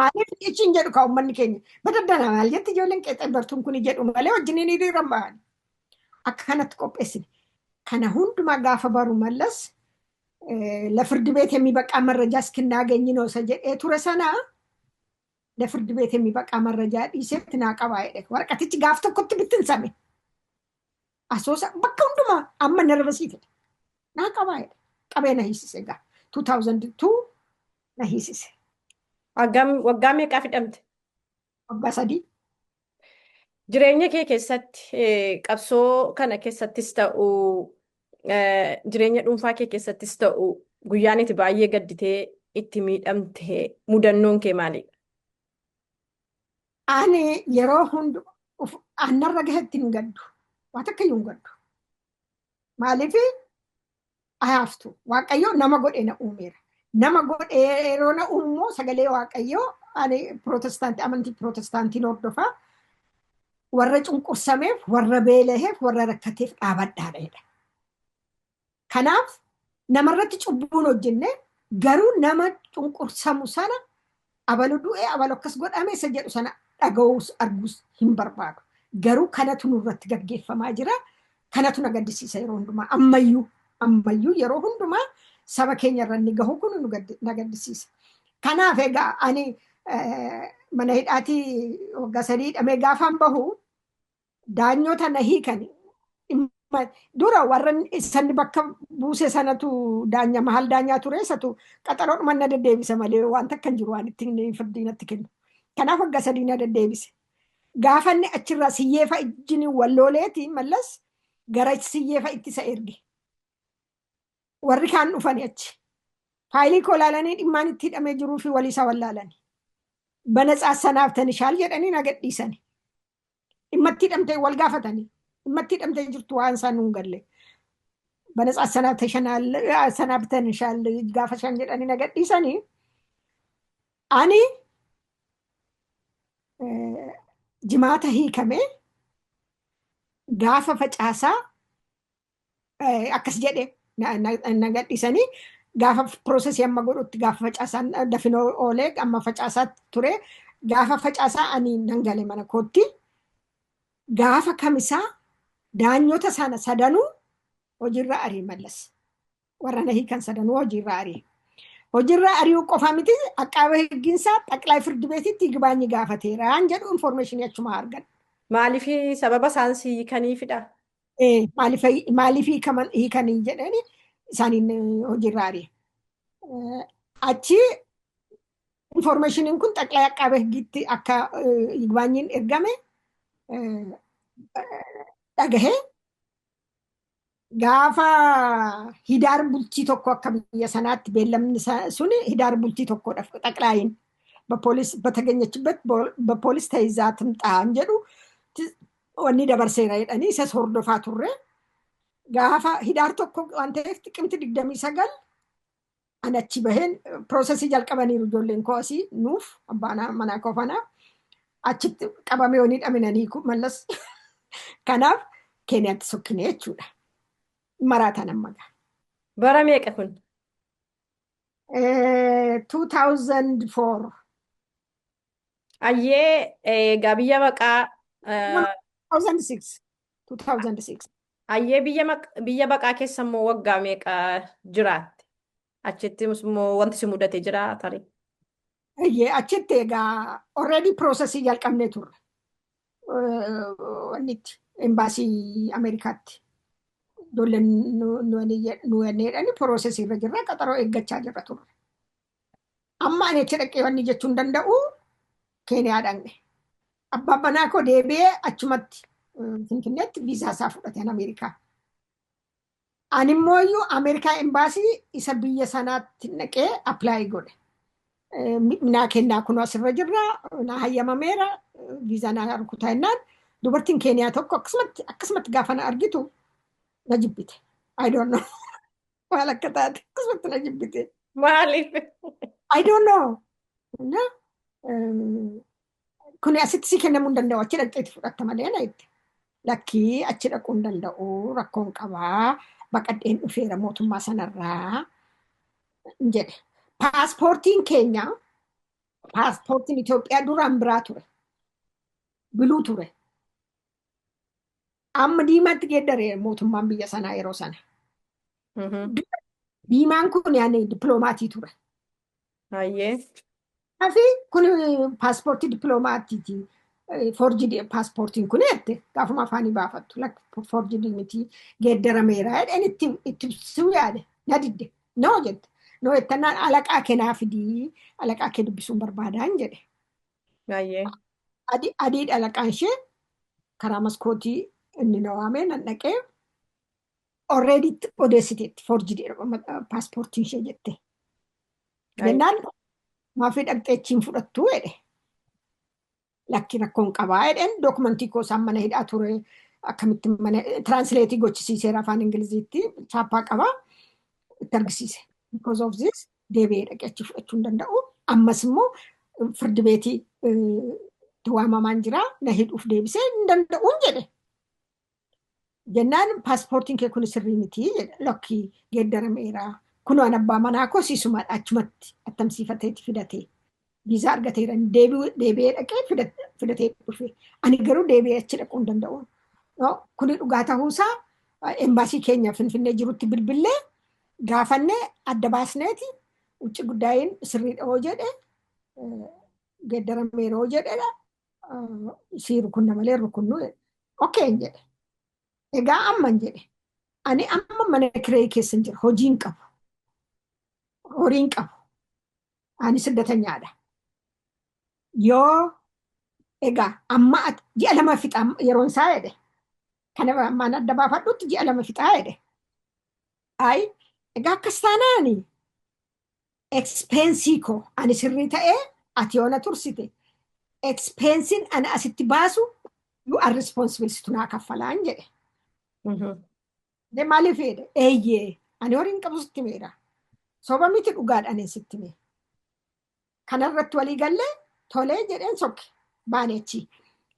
Maaliif jechiin jedhu kaa uummanni keenya badaddanaa maal jetti ijoolleen qeexee bartuun kuni jedhu malee wajjin hiriiran bahan. Akka kanatti qopheessine. Kana hundumaa gaafa baru Mallas ለፍርድ ቤት የሚበቃ መረጃ እስክናገኝ ነው isa jedhee ture sana ለፍርድ ቤት የሚበቃ መረጃ dhiisetti naa qabaa jedhe. Waraqatichi gaaf tokkotti bittinsame. Asoosa bakka hundumaa amma nervous ta'e. Naa qabaa jedhe. Qabee na hiisise egaa. 2002 na hiisise. Waggaa meeqaa hidhamte? Waggaa 3. Jireenya kee keessatti, qabsoo kana keessattis ta'u, jireenya dhuunfaa kee keessattis ta'u, guyyaan itti baay'ee gadditee itti miidhamte mudannoon kee maalidha? Ani yeroo hundu annarra gahetti hin gaddu. Waa takka iyyuu hin gaddu. Maaliif I have to. Waaqayyo nama godhee na uumeera. Nama godhee yeroo na uumu sagalee Waaqayyoo, ani Pirootestaantii, amantii Pirootestaantiin hordofaa. Warra cunqursameef, warra beela'eef, warra rakkateef dhaabadhaadha jedha. Kanaaf namarratti cubbuun hojjenne, garuu nama cunqursamu sana abalu du'ee, abalu akkas godhame isa jedhu sana dhaga'uus arguus hin barbaadu. Garuu kanatu nurratti gaggeeffamaa jira. Kanatu na gaddisiisa yeroo hundumaa. Ammayyuu ammayyuu yeroo hundumaa saba keenya irra inni gahu kun na gaddisiisa. Kanaaf egaa ani mana hidhaatii waggaa 3 hidhamee gaafan bahu daanyota na hiikan dura warra sanni bakka buuse sanatu daanya mahal daanyaa ture, isatu qaxaroodhuma na deddeebise malee waan takka hin jiru waan ittiin firdii natti kennu. Kanaaf waggaa 3 na deddeebise. Gaafa inni achirraa siyyeefa ijjini wallooleeti Mallas gara siyyeefa itti isa erge. Warri kaan dhufani achi. Faayilii koo ilaalanii dhimmaan itti hidhamee jiruu fi walii isaa wallaalani. በነፃ አሰናብተንሻል jedhanii na gadhiisani. Dhimma itti hidhamtee wal gaafatanii. Dhimma itti hidhamtee jirtu waan isaan nuun galle. በነፃ አሰናብተንሻል gaafa shan jedhanii na gadhiisanii. Ani Jimaata hiikamee gaafa Facaasaa akkas jedhe na gadhiisanii, gaafa processii amma godhutti gaafa Facaasaan dafinoo oolee amma Facaasaatti ture. Gaafa Facaasaa ani nan gale mana kootti. Gaafa Kamisaa daanyota sana sadanuu hojiirra arii Mallas. Warra na hiikan sadanuu hojiirra arii. Hojiirra ari'uu qofa miti, አቃቤ ሕgiinsaa ጠቅላይ ፍርድ ቤትtti ይግባኝ gaafateeraan jedhu informationii achuma argan. Maaliif sababa isaan si hiikaniifidha? Maaliif hiikanii jedhani isaaniin hojiirra ari'e. Achi informationiin kun ጠቅላይ አቃቤ ሕgiitti akka ይግባኝin ergame dhagahee, gaafa Hidaar bultii 1, akka biyya sanaatti beellamni suni Hidaar bultii 1dha, ጠቅላይን በፖሊስ በተገኘችበት በፖሊስ ተይዛ ትምጣን jedhu wanni dabarseera jedhanii isas hordofaa turre. Gaafa Hidaar 1 waan ta'eef Xiqimti 29 ani achi baheen processii jalqabaniiru. Ijoolleen koo asii nuuf abbaan manaa koo fanaa achitti qabamee wani dhaminanii Mallas. Kanaaf Keeniyaatti sokkine jechuudha. Maraatan amma gaa. Bara meeqa kun? 2004. Ayyee, egaa biyya baqaa 2006. 2006. Ayyee, biyya baqaa keessa immoo waggaa meeqa jiraatte? Achitti immoo wanti si mudate jira tarii? Ayyee, achitti egaa already processii jalqabnee turre. Wannitti embaasii Ameerikaatti. Ijoolleen nu jedhani processii irra jirra, qaxaroo eeggachaa jirra turre. Amma ani achi dhaqee wanni jechuu hin danda'u, Keeniyaa dhaqne. Abbaan manaa koo deebi'ee achumatti Finfinneetti viizaa isaa fudhate Ameerikaa. Ani immoo iyyuu Ameerikaa embaasii isa biyya sanaatti naqee apply godhe. Naa kennaa, kun asirra jirra, naa hayyamameera, viizaa naa rukutaa jennaan, dubartiin Keeniyaa tokko akkasumatti akkasumatti gaafa na argitu na jibbite. I don't know. Maal akka taate akkasumatti na jibbite. Maaliif? I don't know. Na kuni asitti si kennamuu hin danda'u, achi dhaqxeetti fudhatta malee na jette. Lakkii, achi dhaquu hin danda'u, rakkoon qabaa, baqadheen dhufeera mootummaa sanarraa jedhe. Paaspoortiin keenya, paaspoortiin Itoophiyaa duraan biraa ture. Blue ture. Amma diimaatti geeddare mootummaan biyya sanaa yeroo sana. Diimaan kun yaani dippiloomatii ture. Fi kun paaspoortii dippiloomaatiiti. Forged paaspoortiin kun jette, gaafuma afaanii baafattu forged miti, geeddarameera jedheen itti itti ibsuu yaade, na didde. No jette. No jettannaan, alaqaa kee naa fidii, alaqaa kee dubbisuun barbaadaan jedhe. Adiidha alaqaan ishee. Karaa maskootii inni na waamee nan dhaqee, already odeessiteetti forged paaspoortiin ishee jette. Jennaan, maafii dhaqxee achiin fudhattuu jedhe. Lakki, rakkoon qabaa jedheen. Dookumentii koo isaan mana hidhaa ture akkamitti mana translate gochisiiseera afaan Ingiliziitti, chaappaa qabaa itti argisiise. Because of this deebi'ee dhaqee achi fudhachuu hin danda'u. Ammas immoo firdi beetii itti waamamaan jira, na hidhuuf deebisee hin danda'uun jedhe. Jennaan, paaspoortiin kee kun sirrii miti jedhe. Lakkii, geeddarameera. Kun waan abbaa manaa koo siisumaadha, achumatti attamsiifateeti fidatee. Viizaa argateera, deebi'ee dhaqee fidatee dhufe. Ani garuu deebi'ee achi dhaquu hin danda'u. Kuni dhugaa ta'uusaa embaasii keenya Finfinnee jirutti bilbillee gaafannee adda baasneeti, ውጭ ጉዳይን sirriidha hoo jedhe, geeddarameera hoo jedhedha. Si rukunna malee rukunnu. Okay jedhe. Egaa amman jedhe. Ani amma mana kiree keessa jira. Hojii hin qabu. Horii hin qabu. Ani ስደተኛadha. Yoo egaa amma ji'a 2 fixa yeroon isaa jedhe. Kana ammaan adda baafadhutti ji'a 2 fixaa jedhe. Ayi, Egaa akkas taanaani expense koo ani sirrii ta'ee ati yoo na tursite, expensiin ani asitti baasu you are responsible, situ naa kaffalaan jedhe. De maaliif jedhe? Eeyyee, ani horii hin qabu sitti meera. Soba miti, dhugaadhaan ani sitti mee. Kanarratti walii gallee tolee jedheen sokke, baane achii.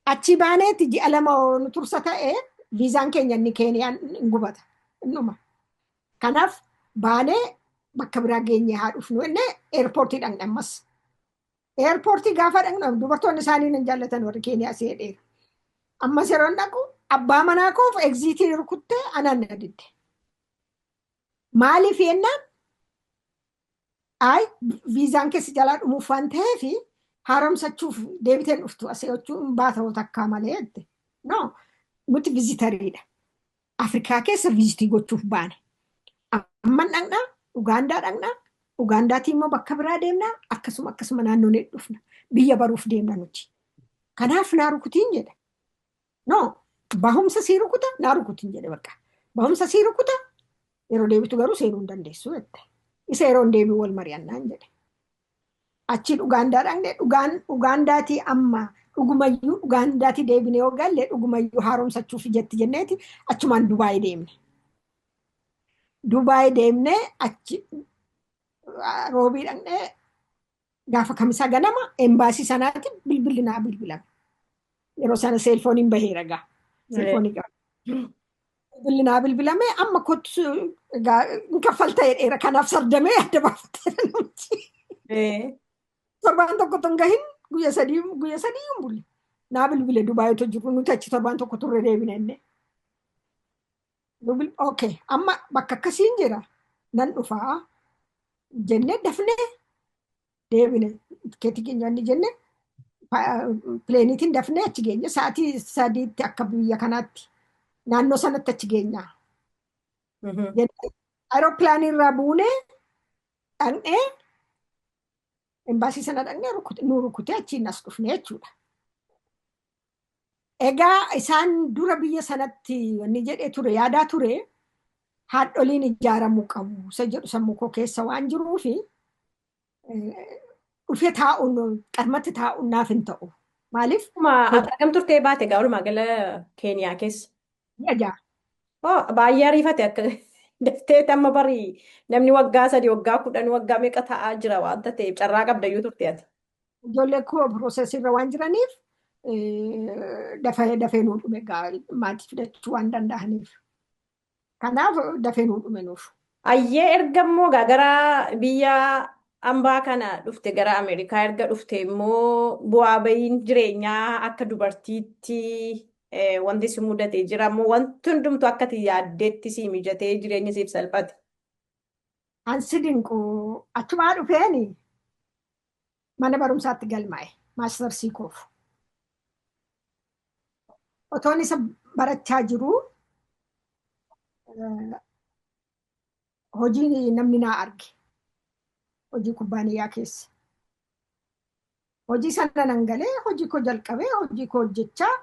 Achii baaneeti ji'a 2 nu tursa ta'ee viizaan keenya inni Keeniyaan hin gubata. Innuma. Kanaaf baanee bakka biraa geenyee haa dhufnu innee airportii dhaqne ammas. Airportii gaafa dhaqnu dubartoonni isaanii nan jaallatan warri Keeniyaa si jedheera. Ammas yeroo dhaqu abbaa manaa koof exitii rukuttee anaan na didde. Maaliif jennaan, ay viizaan keessi jalaa dhumuuf waan ta'eef haaromsachuuf deebiteen dhuftu asii jechuun baata takkaa malee jette. No, nuti visitoriidha. Afrikaa keessa visitii gochuuf baane. Amman dhaqnaa, Ugaandaa dhaqnaa, Ugaandaatii immoo bakka biraa deemnaa, akkasuma akkasuma naannoo dhufna. Biyya baruuf deemna nuti. Kanaaf naa rukutiin jedhe. No, bahumsa sii rukuta, naa rukutiin jedhe bakka. Bahumsa sii rukuta, yeroo deebitu garuu seenuu hin dandeessu jette. Isa yeroo hin deebi'u wal mari'annaan jedhe. Achiin Ugaandaa dhaqne. Ugaandaatii amma dhugumayyuu Ugaandaatii deebinee yoo galle dhugumayyuu haaromsachuuf jetti jenneeti achumaan Dubaay deemne. Dubaay deemnee achi roobii dhaqnee gaafa kamisaa ganama embaasii sanaatti bilbilli naa bilbilame. Yeroo sana cellphoneiin baheera gaa. Cellphoneii qaba. Bilbilli naa bilbilame, amma kottu egaa hin kaffalta jedheera, kanaaf sardamee adda baafatee namti. Torbaan tokko tun gahin guyya 3, guyya 3 hin bulle. Naa bilbile, Dubaayitu jiru nuti achi torbaan tokko turre deebine inni. Okay, amma bakka akkasiin jira, nan dhufaa jennee dafnee deebine. Tikeetii keenya inni jenne planeiitiin dafnee achi geenye, sa'aatii 3tti akka biyya kanaatti naannoo sanatti achi geenya. Aeroplaneii irraa buunee dhaqnee embaasii sana dhaqnee nu rukutee achiin as dhufne jechuudha. Egaa isaan dura biyya sanatti wanni jedhee ture, yaadaa ture, haadholiin ijaaramuu qabu isa jedhu sammuu koo keessa waan jiruufi dhufee taa'uun, qarmatti taa'uun naaf hin ta'u. Maaliif? Akkam turtee baate egaa walumaa gala Keeniyaa keessa? Ji'a 6. Oh, baay'ee ariifate akka daftee. Amma barii namni waggaa 3, waggaa 10, waggaa meeqa taa'aa jira waanta ta'eef carraa qabdayyuu turte ati. Ijoollee koo processii irra waan jiraniif dafee dafee nuu dhume egaa, maatii fidachuu waan danda'aniif. Kanaaf dafee nuu dhume nuuf. Ayyee, erga immoo gara biyya ambaa kana dhufte, gara Ameerikaa erga dhufte immoo bu'aa bahiin jireenyaa akka dubartiitti wanti si mudate jira immoo wanti hundumtu akka ati yaaddeetti si mijatee jireenyi siif salphate? Ansi dinqu, achumaa dhufeeni mana barumsaatti galmaa'e mastersii koof. Otoon isa barachaa jiruu hojii namni naa arge, hojii kubbaaniyyaa keessa. Hojii sana nan galee, hojii koo jalqabee, hojii koo hojjechaa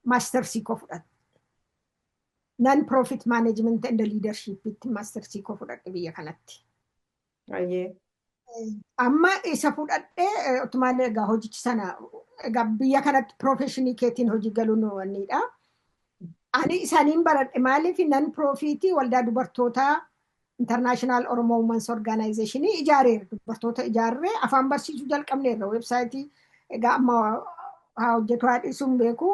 mastersii koo fudhadhe. Non profit management and leadership itti mastersii koo fudhadhe biyya kanatti. Amma isa fudhadhee otumaan egaa hojichi sana egaa biyya kanatti professionii keetiin hojii galuun wannidha. Ani isaaniin baradhe maaliif non profitii waldaa dubartootaa International Oromo Women's Organization ijaareera. Dubartoota ijaarree afaan barsiisuu jalqabneerra. Websiteii egaa amma haa hojjetu haa dhiisuu hin beeku.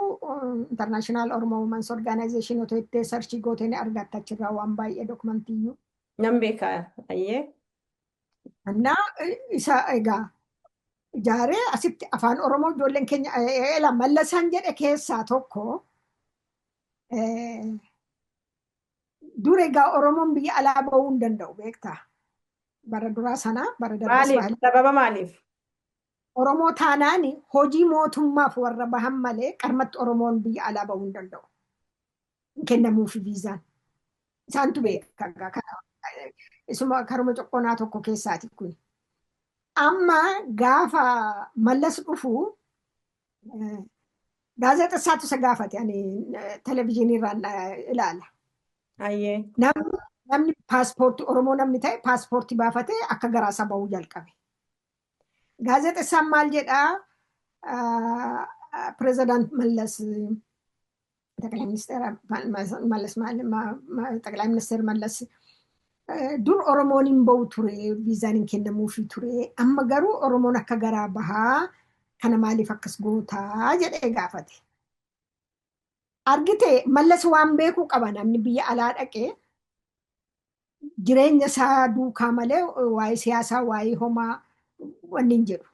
International Oromo Women's Organization otoo ittee searchii gootee ni argatta achirraa waan baay'ee, documentiiyyuu. Nan beeka. Ayyee. Annaa isa egaa ijaaree asitti afaan Oromoo ijoolleen keenya ela Mallasaan jedhe keessaa tokko, dur egaa Oromoon biyya alaa bahuu hin danda'u, beektaa? Bara duraa sana, bara darbas. Maaliif? Sababa maaliif? Oromoo taanaan hojii mootummaaf warra bahan malee qarmatti Oromoon biyya alaa bahuu hin danda'u. Hin kennamuufi viizaan. Isaantu beeka egaa kana. Isuma karuma coqqonaa tokko keessaati kun. Amma gaafa Mallas dhufu gaazexessaatu isa gaafate, ani televizyiinii irraan ilaala. Namni Namni paaspoortii Oromoo namni ta'e paaspoortii baafatee akka garaa isaa bahuu jalqabe. Gaazexeessaan maal jedhaa? Pireezidaant Mallas, ጠቅላይ ሚኒስትር Mallas, ጠቅላይ ሚኒስትር Mallas, dur Oromoon hin bahu ture, viizaan hin kennamuufii ture, amma garuu Oromoon akka garaa bahaa, kana maaliif akkas gootaa jedhee gaafate. Argite, Mallas waan beekuu qaba. Namni biyya alaa dhaqee jireenya isaa duukaa malee waa'ee siyaasaa, waa'ee homaa wanni hin jedhu.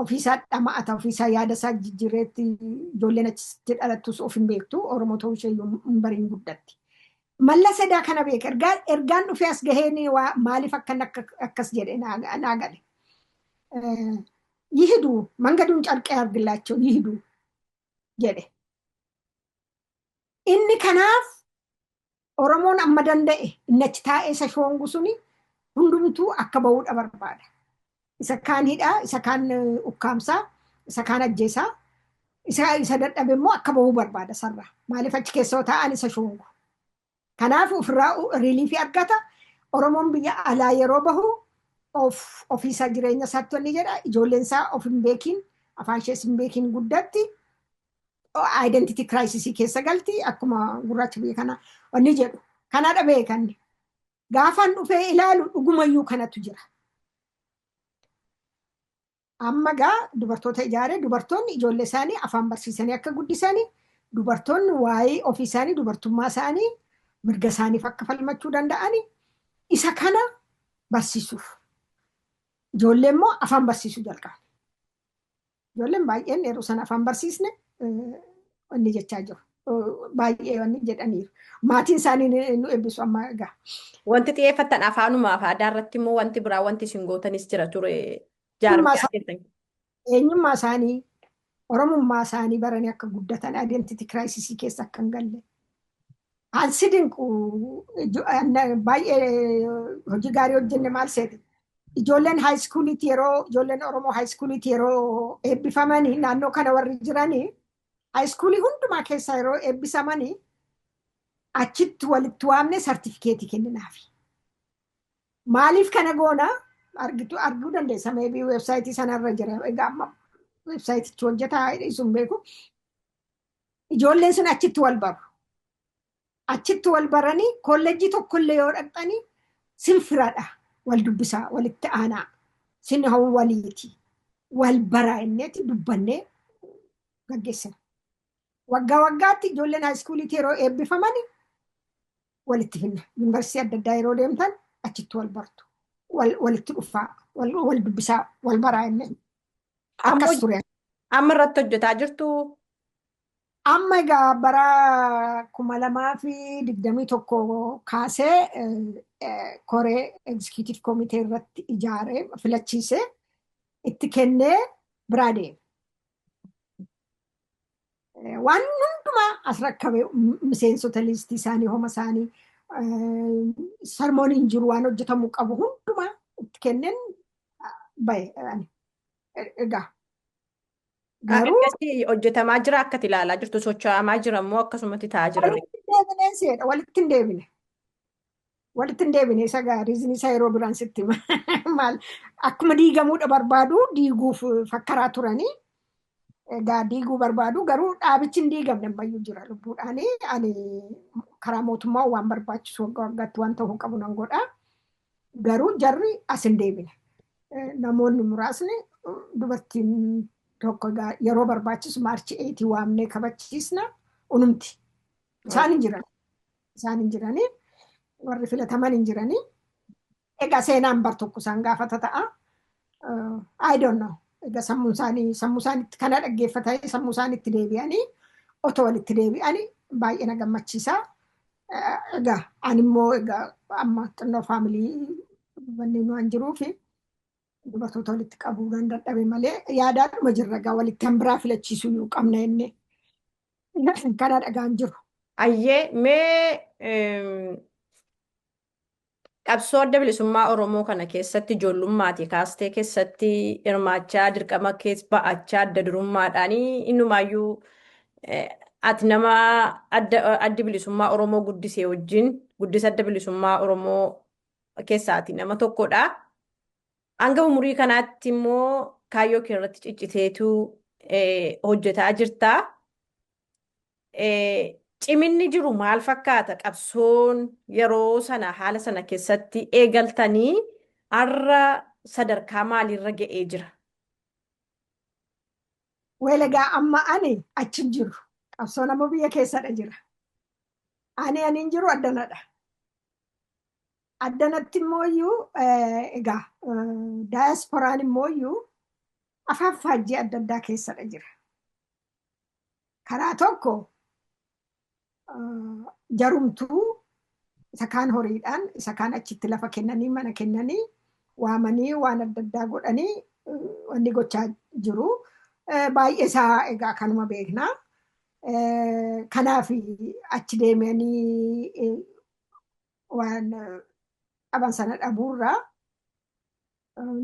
Ofiisaa dhama'ata, ofiisaa yaada isaa jijjiireetti. Ijoolleen achitti dhalattus of hin beektu, Oromoo ta'uu ishee hin bariin guddatti. Mallas edaa kana beeka. Ergaan dhufee as gaheen maaliif akkan akkas jedhe naa gale. ይሂዱ፣ መንገዱን ጨርቅ ያርግላቸው፣ ይሂዱ jedhe. Inni kanaaf Oromoon amma danda'e inni achi taa'ee isa shoongu suni hundumtuu akka bahuudha barbaada. Isa kaan hidhaa, isa kaan ukkaamsaa, isa kaan ajjeesaa, isa dadhabe immoo akka bahuu barbaada sarara. Maaliif achi keessoo taa'an isa shoongu. Kanaaf ofirraa relief argata. Oromoon biyya alaa yeroo bahu of ofiisaa jireenya isaatti wanni jedha. Ijoolleen isaa of hin beekin, afaan ishees hin beekin guddatti. Identity crisis keessa galti akkuma gurraacha biyya kana wanni jedhu. Kanadha beekanni. Gaafan dhufee ilaalu dhugumayyuu kanatu jira. Amma gaa dubartoota ijaaree, dubartoonni ijoollee isaanii afaan barsiisanii akka guddisanii, dubartoonni waa'ee ofii isaanii, dubartummaa isaanii, mirga isaaniif akka falmachuu danda'anii isa kana barsiisuuf. Ijoollee immoo afaan barsiisuu jalqabe. Ijoolleen baay'een yeroo sana afaan barsiisne wanni jechaa jiru. Baay'ee wanni jedhaniiru. Maatiin isaanii nu eebbisu amma egaa. Wanti xiyyeeffattan afaanumaa fi aadaa irratti immoo wanti biraa wanti isin gootanis jira ture jaarmiyaa keessan? Eenyummaa isaanii, Oromummaa isaanii baranii akka guddatan, identity crisis keessa akka hin galle. Ansi dinqu baay'ee hojii gaarii hojjenne maal seete? Ijoolleen high schooliitti yeroo, ijoolleen Oromoo high schooliitti yeroo eebbifamanii, naannoo kana warri jiranii high schoolii hundumaa keessaa yeroo eebbisamanii, achitti walitti waamne sartifikeetii kenninaafi. Maaliif kana goona? Argitu, arguu dandeessa, maybe website sanarra jira. Egaa amma websiteichi hojjetaa sun beeku. Ijoolleen sun achitti wal baru. Achitti wal baranii kolleejjii tokkollee yoo dhaqxanii sin firadha, wal dubbisaa, walitti aanaa, sin hawwu waliiti, wal baraa inneeti dubbannee gaggeessina. Waggaa waggaatti ijoolleen high schooliitti yeroo eebbifaman walitti finna. Yuunivarsiitii adda addaa yeroo deemtan achitti wal bartu. Walitti dhufaa, wal dubbisaa, wal baraa inni. Akkas ture. Amma irratti hojjetaa jirtu? Amma egaa bara 2021 kaasee koree executive committee irratti ijaaree filachiisee itti kennee biraa deeme. Waan hundumaa as rakkabe, miseensota liistii isaanii, homa isaanii, sarmooniin jiru, waan hojjetamuu qabu hundumaa itti kenneen bahe egaa. Garuu hojjetamaa jira akka ilaalaa jirtu, socho'amaa jira immoo akkasumatti ta'aa jira? Walitti hin deebineen seedha, walitti hin deebine. Walitti hin deebine. Isa gaarii isaa yeroo biraan sitti maal akkuma diigamuudha barbaadu, diiguuf fakkaraa turanii. Egaa diiguu barbaadu, garuu dhaabichi hin diigamne, ammayyuu jira lubbuudhaani. Ani karaa mootummaa waan barbaachisu waggaa waggaatti waan ta'uu qabu nan godha. Garuu jarri as hin deebine. Namoonni muraasni, dubartiin tokko egaa yeroo barbaachisu March 8 waamnee kabachiisna unumti. Isaan hin jiran. Isaan hin jiranii. Warri filataman hin jiranii. Egaa seenaan bar tokko isaan gaafata ta'a. I don't know. Egaa sammuu isaanii, sammuu isaaniitti kana dhaggeeffatanii sammuu isaaniitti deebi'anii, otoo walitti deebi'anii baay'ee na gammachiisa. Egaa ani immoo egaa amma xinnoo family wanni waan jiruufi dubartoota walitti qabuu nan dadhabe malee yaadaadhuma jirra, egaa walitti hambiraa filachiisuu iyyuu qabna inni kana dhagaan jiru. Ayyee, mee qabsoo Adda Bilisummaa Oromoo kana keessatti ijoollummaati kaastee keessatti hirmaachaa, dirqama keessa ba'achaa, adda durummaadhaan innumaayyuu Ati nama addi bilisummaa Oromoo guddisee wajjin guddisa adda bilisummaa Oromoo keessaati nama tokkodha. Hanga umurii kanaatti immoo kaayyoo kee irratti cicciteetu hojjetaa jirta. Ciminni jiru maal fakkaata? Qabsoon yeroo sana haala sana keessatti eegaltanii har'a sadarkaa maaliirra ga'ee jira? Well, egaa amma ani achi hin jiru. Qabsoon amma biyya keessadha jira. Ani hin jiru addanadha. Addanatti immoo iyyuu egaa daayasporaan immoo iyyuu afaan faajjii adda addaa keessadha jira. Karaa tokko jarumtuu isa kaan horiidhaan, isa kaan achitti lafa kennanii, mana kennanii, waamanii, waan adda addaa godhanii wanni gochaa jiru. Baay'ee isaa egaa kanuma beekna. Kanaaf achi deemanii waan qaban sana dhabuurraa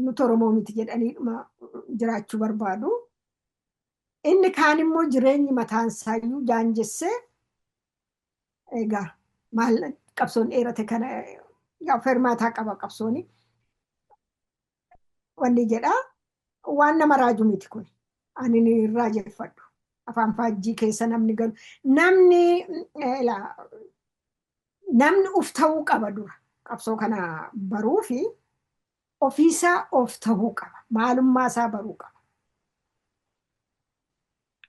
nuti Oromoo miti jedhaniidhuma jiraachuu barbaadu. Inni kaan immoo jireenyi mataan isaayyuu jaanjessee, egaa maal, qabsoon dheerate kana yaa fermaataa qaba qabsooni. Wanni jedhaa waan nama raaju miti kun. Ani ni raajeffadhu. Afaan faajjii keessa namni galu. Namni uf ta'uu qaba dura. Qabsoo kana baruu fi ofiisaa of ta'uu qaba. Maalummaa isaa baruu qaba.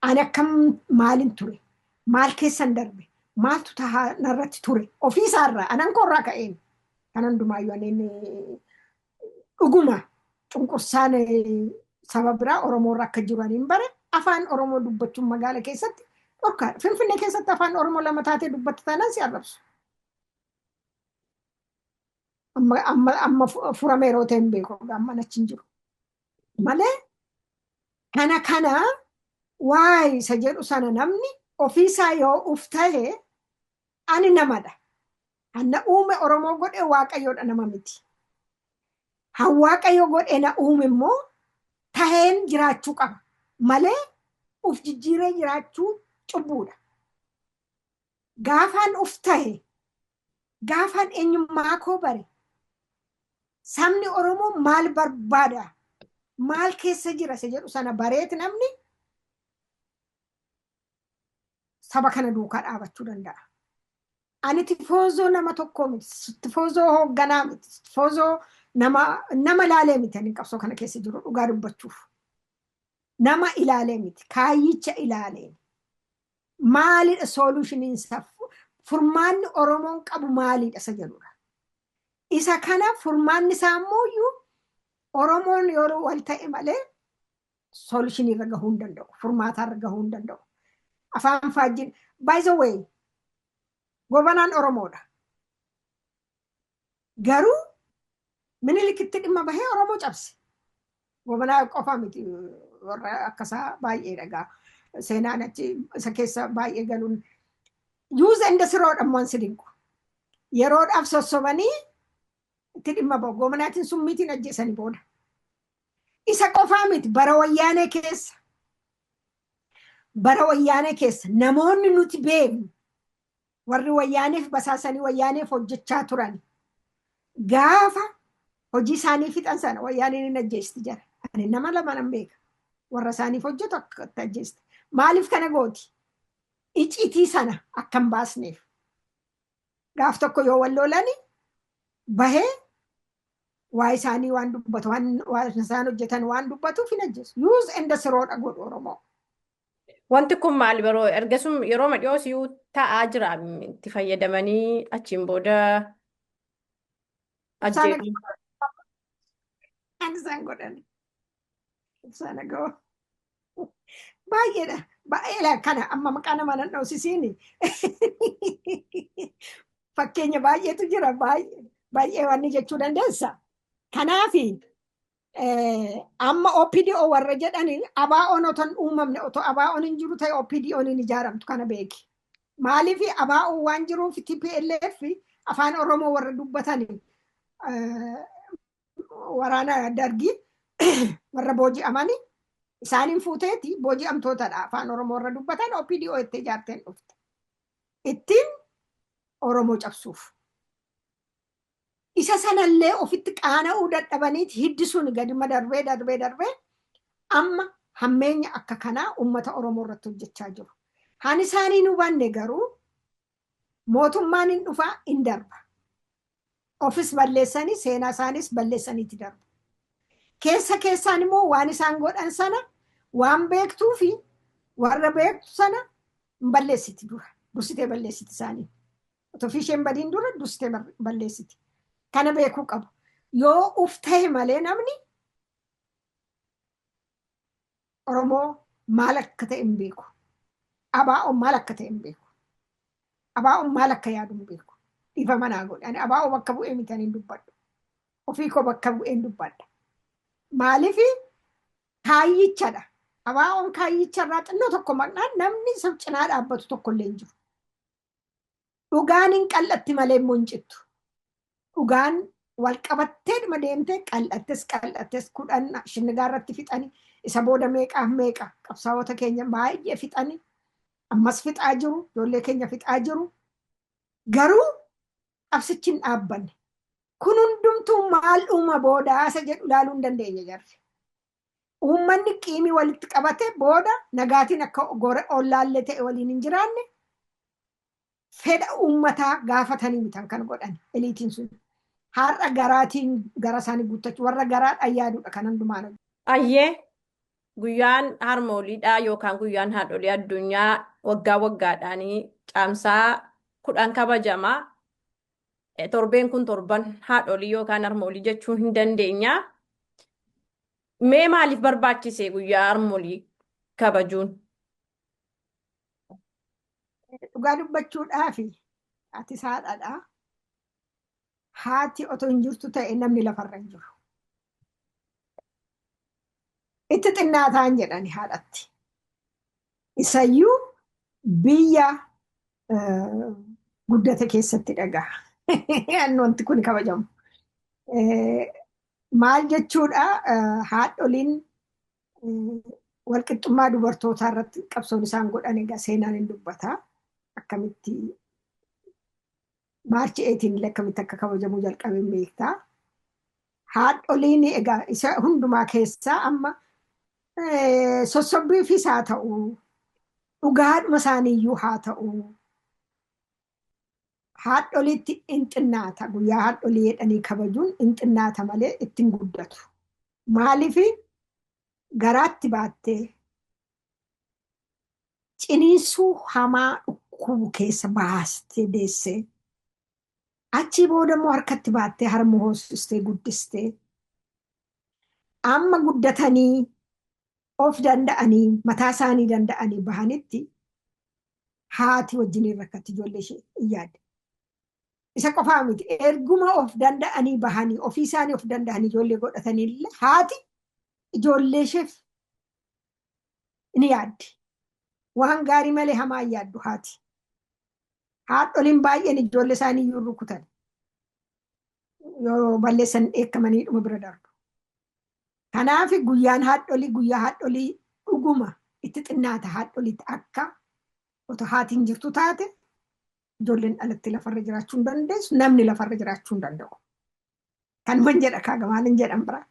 Ani akkam, maalin ture? Maal keessan darbe? Maaltu tahaa narratti ture? Ofiisaarraa anan koorraa ka'een. Kan hundumaayyuu ani dhuguma cunqursaan saba biraa Oromoorra akka jiru ani hin bare. Afaan Oromoo dubbachuun magaala keessatti dhorkaadha. Finfinnee keessatti afaan Oromoo lama taatee dubbatta taanaan si arrabsu. Amma furame yeroo ta'e hin beeku, amma achi hin jiru. Malee kana waa'ee isa jedhu sana namni ofiisaa yoo uf ta'e, ani namadha. Hanna uume Oromoo godhe Waaqayyoodha, nama miti. Han Waaqayyo godhe na uume immoo taheen jiraachuu qaba. Malee uf jijjiiree jiraachuu cubbuudha. Gaafaan uf tahe, gaafaan eenyummaa koo bare, sabni Oromoo maal barbaada, maal keessa jira isa jedhu sana bareet namni saba kana duukaa dhaabachuu danda'a. Ani tifoozoo nama tokkoo miti, tifoozoo hoogganaa miti, tifoozoo nama ilaalee miti ani qabsoo kana keessa jiru dhugaa dubbachuuf. Nama ilaalee miti, kaayyicha ilaalee. Maalidha solutioniin isaa? Furmaanni Oromoon qabu maalidha isa jedhudha. Isa kana furmaanni isaa immoo Oromoon yeroo wal ta'e malee solutionii irra gahuu hin danda'u. Furmaataa irra gahuu hin danda'u. Afaan faajjiin, by the way, Gobanaan Oromoodha. Garuu Minilikitti dhimma bahee Oromoo cabse. Gobanaa qofa miti, warra akkasaa baay'ee dhagaa. Seenaan achi isa keessa baay'ee galuun. Use and throwdha immoo si dinqu. Yeroodhaaf sossobanii itti dhimma bahu. Gobanaatiin summiitiin ajjeesanii booda. Isa qofaa miti, bara wayyaanee keessa. Bara wayyaanee keessa namoonni nuti beeknu warri wayyaaneef basaasanii wayyaaneef hojjechaa turan gaafa hojii isaanii fixan sana wayyaaneen hin ajjeesti jara. Ani nama lama nan beeka. Warra isaaniif hojjetu akka itti ajjeesti. Maaliif kana gooti? Icitii sana akka hin baasneef. Gaaf tokko yoo wal lolani bahee waa isaanii waan dubbatu, waan isaan hojjetan waan dubbatuuf hin ajjeesu. Use and throwdha godhu Oromoo. Wanti kun maal yeroo ergasum yeroo dhiyoo si'uu ta'aa jira, itti fayyadamanii achiin booda ajjeesu. Kan isaan godhan. Ibsaan aga'oo. Baay'eedha. Baay'eedha kana amma maqaa nama nan dhoosisiini. Fakkeenya baay'eetu jira. Baay'ee wanni jechuu dandeessa. Kanaafi amma OPDO warra jedhaniin ABO'n otoo hin uumamne, otoo ABO'n hin jiru ta'e OPDO'n hin ijaaramtu, kana beeki. Maaliif? ABO waan jiruuf TPLF afaan Oromoo warra dubbatanii waraana dargii warra booji'amanii Isaaniin fuuteeti booji'amtootadha afaan Oromoo irra dubbatan OPDO itti ijaarteen dhufte. Ittiin Oromoo cabsuuf. Isa sanallee ofitti qaana'uu dadhabaniiti hiddi sun gadima darbee darbee darbee amma hammeenya akka kanaa uummata Oromoo irratti hojjechaa jiru. Han isaanii nu hubanne garuu mootummaan hin dhufaa hin darba. Ofis balleessanii seenaa isaanis balleessaniiti darbu. Keessa keessaan immoo waan isaan godhan sana waan beektuu fi warra beektu sana hin balleessiti dura. Dursitee balleessiti isaanii. Otoo isheen badiin dura dursitee balleessiti. Kana beekuu qabu. Yoo uf ta'e malee namni Oromoo maal akka ta'e hin beeku. ABO'n maal akka ta'e hin beeku. ABO'n maal akka yaadu hin beeku. Dhiifama naa godhe. Ani ABO bakka bu'ee miti ani hin dubbadhu. Ofii koo bakka bu'ee hin dubbadha. Maaliif kaayyichadha. ABO'n kaayyicharraa xinnoo tokko maqnaan namni isa cinaa dhaabbatu tokko illee hin jiru. Dhugaan hin qal'atti malee immoo hin cittu. Dhugaan wal qabatteedhuma deemtee qal'attes qal'attes 10 shinnigaa irratti fixanii isa booda meeqaaf meeqa qabsaa'ota keenya baay'ee fixanii ammas fixaa jiru ijoollee keenya fixaa jiru. Garuu qabsichi hin dhaabbanne. Kun hundumtuu maal uuma booda isa jedhu ilaaluu hin dandeenye jarri. Uummanni qiimii walitti qabate booda nagaatiin akka ollaallee ta'e waliin hin jiraanne fedha uummataa gaafatanii mitan kan godhan eliitiin sun. Har'a garaatiin gara isaanii guuttachuu warra garaadhaan yaaduudha kan hundumaan. Ayyee guyyaan harmooliidhaa yookaan guyyaan haadholii addunyaa waggaa waggaadhaan caamsaa 10 kabajama. Torbeen kun torban haadholii yookaan harmoolii jechuu hin dandeenya. Mee maaliif barbaachise guyyaa harmoolii kabajuun? Dhugaa dubbachuudhaaf ati haadhadha. Haati otoo hin jirtu ta'e namni lafarra hin jiru. Itti xinnaataan jedhani haadhatti. Isayyuu biyya guddate keessatti dhagaa. Wanti kun kabajamu. Maal jechuudha haadholiin walqixxummaa dubartootaa irratti qabsoon isaan godhan egaa seenaan hin dubbata. Akkamitti March 18 illee akkamitti akka kabajamuu jalqabeen beektaa. Haadholiin egaa isa hundumaa keessaa amma sossobbiifis haa ta'u dhugaadhuma isaaniiyyuu haa ta'u haadholiitti hin xinnaata guyyaa haadholii jedhanii kabajuun hin xinnaata malee ittiin guddatu. Maaliif garaatti baattee ciniinsuu hamaa dhukkubu keessa baastee deessee achii booda immoo harkatti baattee harma hoosistee guddistee amma guddatanii of danda'anii mataa isaanii danda'anii bahanitti haati wajjiniin rakkatti ijoollee ishee hin yaadde. Isa qofaa miti erguma of danda'anii bahanii ofii isaanii of danda'anii ijoollee godhatanii illee haati ijoollee isheef ni yaaddi. Waan gaarii malee hamaa hin yaaddu haati. Haadholiin baay'een ijoollee isaanii iyyuu rukutan. Yoo balleessan dheekkamanii dhuma bira darbu. Kanaaf guyyaan haadholii guyyaa haadholii dhuguma itti xinnaata haadholiitti akka otoo haatiin jirtu taate ijoolleen dhalatti lafarra jiraachuu hin dandeessu namni lafarra jiraachuu hin danda'u. Kanuman jedha kaaga maalin jedhan biraa.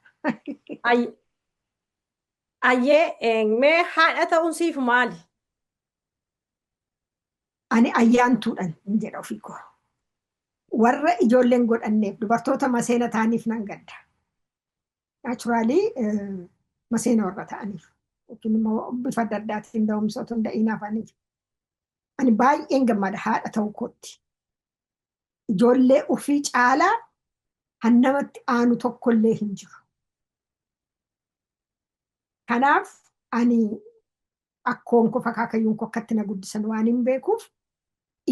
Ayyee mee haadha ta'uun siif maali? Ani ayyaantuudhaan hin jedha ofii koo. Warra ijoolleen godhanneef dubartoota maseena ta'aniif nan gadda. Naturally maseena warra ta'aniif yookiin immoo bifa adda addaatiin da'umsa otoo hin da'iin hafaniif. Ani baay'een gammada haadha ta'uu kootti. Ijoollee ofii caalaa kan namatti aanu tokkollee hin jiru. Kanaaf ani akkoon koo akaakayyuun koo akkatti na guddisan waan hin beekuuf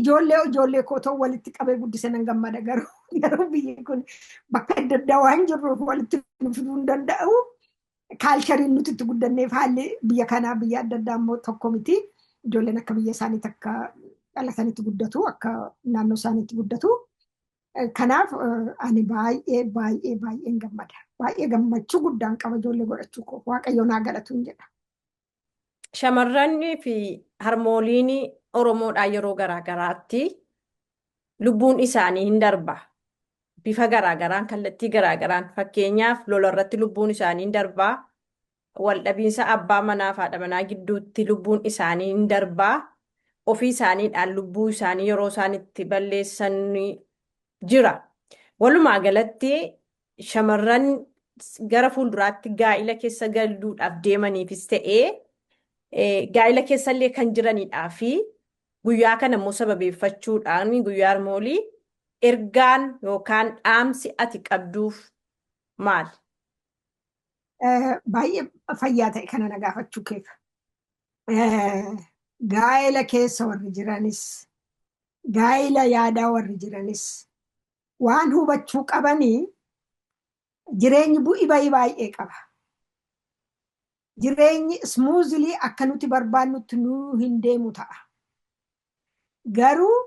ijoollee ijoollee koo ta'u walitti qabee guddisan nan gammada garuu biyyi kun bakka adda addaa waan jirruuf walitti nu fiduu hin danda'u. Cultureiin nuti itti guddanneef haalli biyya kanaa biyya adda addaa immoo tokko miti. Ijoolleen akka biyya isaaniitti akka dhalatanitti guddatu akka naannoo isaaniitti guddatu. Kanaaf ani baay'ee baay'ee baay'een gammada. Baay'ee gammachuu guddaan qaba ijoollee godhachuu koo. Waaqayyo naa galatu hin jedha. Shamarranii fi harmooliin Oromoodhaa yeroo garaagaraatti lubbuun isaanii hin darba. Bifa garaagaraan, kallattii garaagaraan, fakkeenyaaf lola irratti lubbuun isaanii hin darbaa. Waldhabiinsa abbaa manaa fi haadha manaa gidduutti lubbuun isaanii hin darbaa. Ofii isaaniidhaan lubbuu isaanii yeroo isaan itti balleessan jira. Walumaa galatti shamarran gara fuulduraatti gaa'ila keessa galuudhaaf deemaniifis ta'ee, gaa'ila keessallee kan jiranidhaa fi guyyaa kana immoo sababeeffachuudhaan guyyaa harmoolii ergaan yookaan dhaamsi ati qabduuf maali? Baay'ee fayyaa ta'e kana na gaafachuu keef. Gaa'ela keessa warri jiranis, gaa'ela yaadaa warri jiranis waan hubachuu qabanii, jireenyi bu'i bayii baay'ee qaba. Jireenyi smoothly akka nuti barbaannutti nuu hin deemu ta'a. Garuu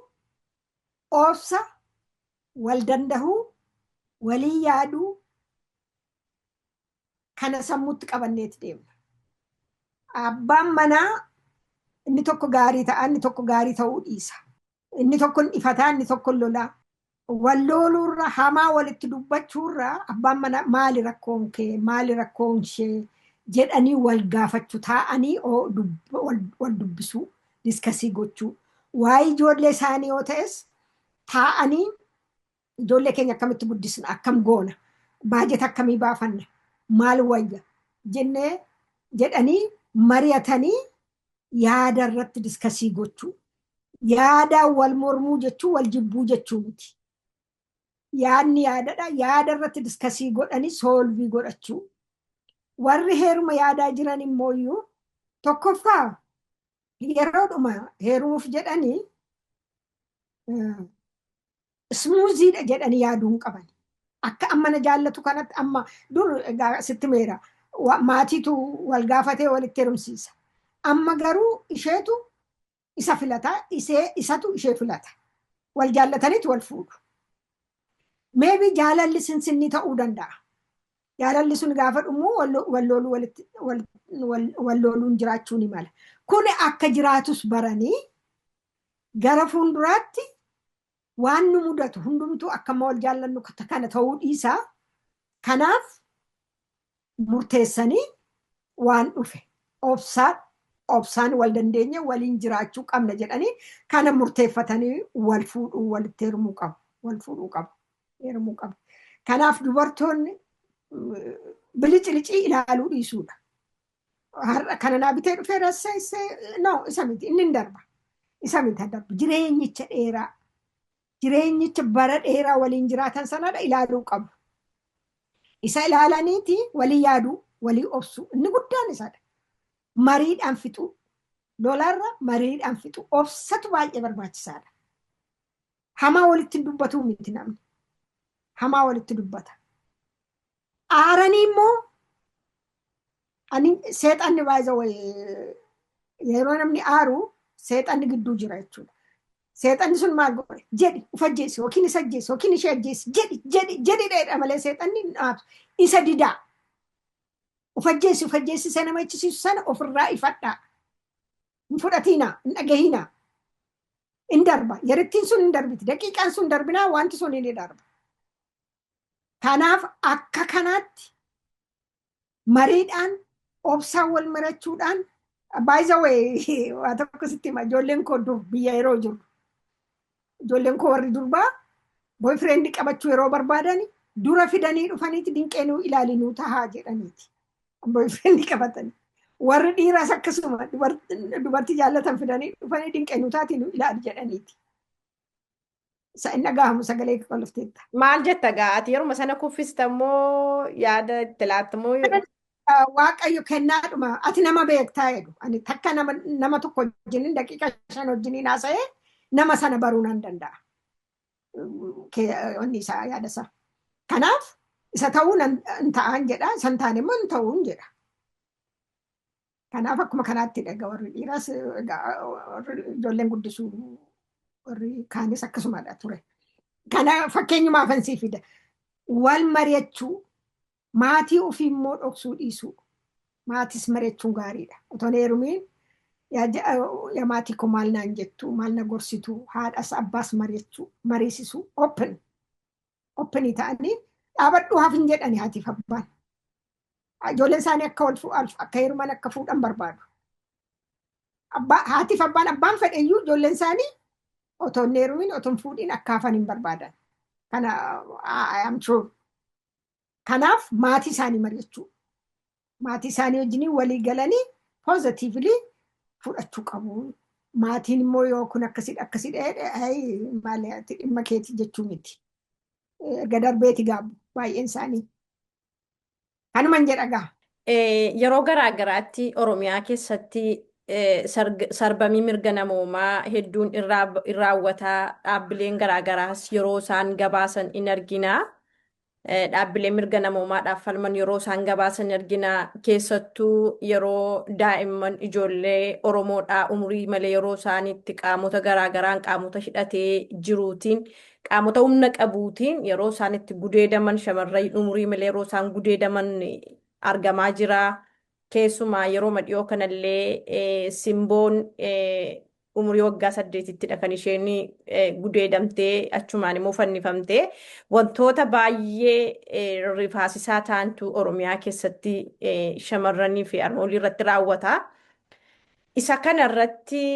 obsa, wal dandahuu, walii yaaduu kana sammuutti qabanneeti deemna. Abbaan manaa inni tokko gaarii ta'a, inni tokko gaarii ta'uu dhiisa. Inni tokko hin ifataa, inni tokko hin lolaa. Wal looluurra, hamaa walitti dubbachuurra, abbaan manaa maali rakkoon kee, maali rakkoon ishee jedhanii wal gaafachuu, taa'anii wal dubbisuu, discuss gochuu. Waa'ee ijoollee isaanii yoo ta'es taa'anii ijoollee keenya akkamitti guddisna, akkam goona, baajeta akkamii baafanna, maal wayya jennee jedhanii mari'atanii yaada irratti discuss gochuu. Yaadaan wal mormuu jechuu wal jibbuu jechuu miti. Yaadni yaadadha. Yaada irratti discuss godhanii solve godhachuu. Warri heeruma yaadaa jiran immoo tokkoffaa yeroodhuma heerumuuf jedhanii smoothiidha jedhanii yaaduu hin qaban. Akka amma na jaallatu kanatti, amma dur egaa sitti meera, maatiitu wal gaafatee walitti heerumsiisa. Amma garuu isheetu isa filata, isee isatu ishee filata. Wal jaallataniitu wal fuudhu. Maybe jaalalli sinsinni ta'uu danda'a. Jaalalli sun gaafa dhumu wal looluun jiraachuu ni mala. Kun akka jiraatus baranii gara fuulduraatti waan nu mudatu hundumtuu akka amma wal jaallannu kana ta'uu dhiisaa. Kanaaf murteessanii waan dhufe obsaan wal dandeenye waliin jiraachuu qabna jedhanii kana murteeffatanii wal fuudhuu, walitti heerumuu qabu. Wal fuudhuu qabu. Heerumuu qabu. Kanaaf dubartoonni bilicicii ilaaluu dhiisuudha. Har'a kana naa bitee dhufee rassee, no, isa miti, inni hin darba. Isa miti hin darba. Jireenyicha dheeraa. Jireenyicha bara dheeraa waliin jiraatan sanadha ilaaluu qabu. Isa ilaalaniiti walii yaaduu, walii obsuu. Inni guddaan isadha. Mariidhaan fixuu. Lolarra mariidhaan fixuu. Obsatu baay'ee barbaachisaadha. Hamaa walitti dubbatuu miti namni. Hamaa walitti dubbata. Aaranii immoo ani seexanni baay'ee yeroo namni aaru seexanni gidduu jira jechuudha. Seexanni sun maal godhe? Jedhi uf ajjeesi yookiin isa ajjeesi yookiin ishee ajjeesi jedhi jedhi jedhi dheedha malee seexanni isa didaa. Uf ajjeesi, uf ajjeesisee nama jechisiisu sana ofirraa ifadhaa. Hin fudhatiinaa, hin dhagahiinaa. Hin darba. Yerittiin sun hin darbiti. Daqiiqaan sun darbinaa wanti sun ni darba. Kanaaf akka kanaatti mariidhaan, obsaan wal marachuudhaan. By the way, waa tokko sitti hima. Ijoolleen koo dur biyya yeroo jiru, ijoolleen koo warri durbaa boyfriend qabachuu yeroo barbaadan dura fidanii dhufaniiti dinqeenuu ilaalinuu tahaa jedhaniiti boyfriend qabatanii. Warri dhiiraas akkasuma dubartii jaallatan fidanii dhufanii dinqeenuu taatiin ilaali jedhaniiti. Isa inni dhagahamu sagalee qolofteetta. Maal jetta gaa ati? Yeruma sana kuffista moo yaada itti laatta moo? Waaqayyo kennaadhuma ati nama beektaa jedhu. Ani takka nama tokko wajjiniin daqiiqa 5 wajjiniin haasa'ee nama sana baruu nan danda'a. Wanni isaa yaada isaa. Kanaaf isa ta'uu hin ta'an jedha, isa hin taane immoo hin ta'uun jedha. Kanaaf akkuma kanaatti egaa warri dhiiraas, ijoolleen guddisuu warri kaanis akkasumadha ture. Kana fakkeenyumaaf sii fida. Wal mari'achuu, maatii ofii immoo dhoksuu dhiisuu. Maatis mari'achuun gaariidha. Otoo hin heerumiin Yaa maatii koo, maal naan jettu, maal na gorsitu? Haadhas abbaas mari'achuu, mariisisuu, openii ta'anii dhaabadhuu hafin jedhani haatiif abbaan. Ijoolleen isaanii akka wal akka heeruman, akka fuudhan barbaadu. Haatiif abbaan, abbaan fedheyyuu, ijoolleen isaanii otoo hin heerumin, otoo hin fuudhin akka hafan hin barbaadan. Kana I am true. Kanaaf maatii isaanii mari'achuu. Maatii isaanii wajjin walii galanii positively fudhachuu qabu. Maatiin immoo yoo kun akkasidha akkasidha, maali, ati dhimma keetii jechuu miti. Erga darbeeti gaabbu baay'een isaanii. Kanuman jedha gaa. Yeroo garaa garaatti Oromiyaa keessatti sarbamii mirga namoomaa hedduun irraawwataa, dhaabbileen garaa garaas yeroo isaan gabaasan in argina. Dhaabbileen mirga namoomaadhaaf falman yeroo isaan gabaasan argina. Keessattuu yeroo daa'imman ijoollee Oromoodhaa umurii malee yeroo isaaniitti qaamota garaa garaan, qaamota hidhatee jiruutiin, qaamota humna qabuutiin yeroo isaan itti gudeedaman, shamarran umurii malee yeroo isaan gudeedaman argamaa jira. Keessumaa yeroo dhiyoo kanallee Simboon umurii waggaa 8ttidha kan isheen gudeedamtee, achumaan immoo fannifamtee. Wantoota baay'ee rifaasisaa ta'antu Oromiyaa keessatti shamarranii fi harmoolii irratti raawwata. Isa kana irratti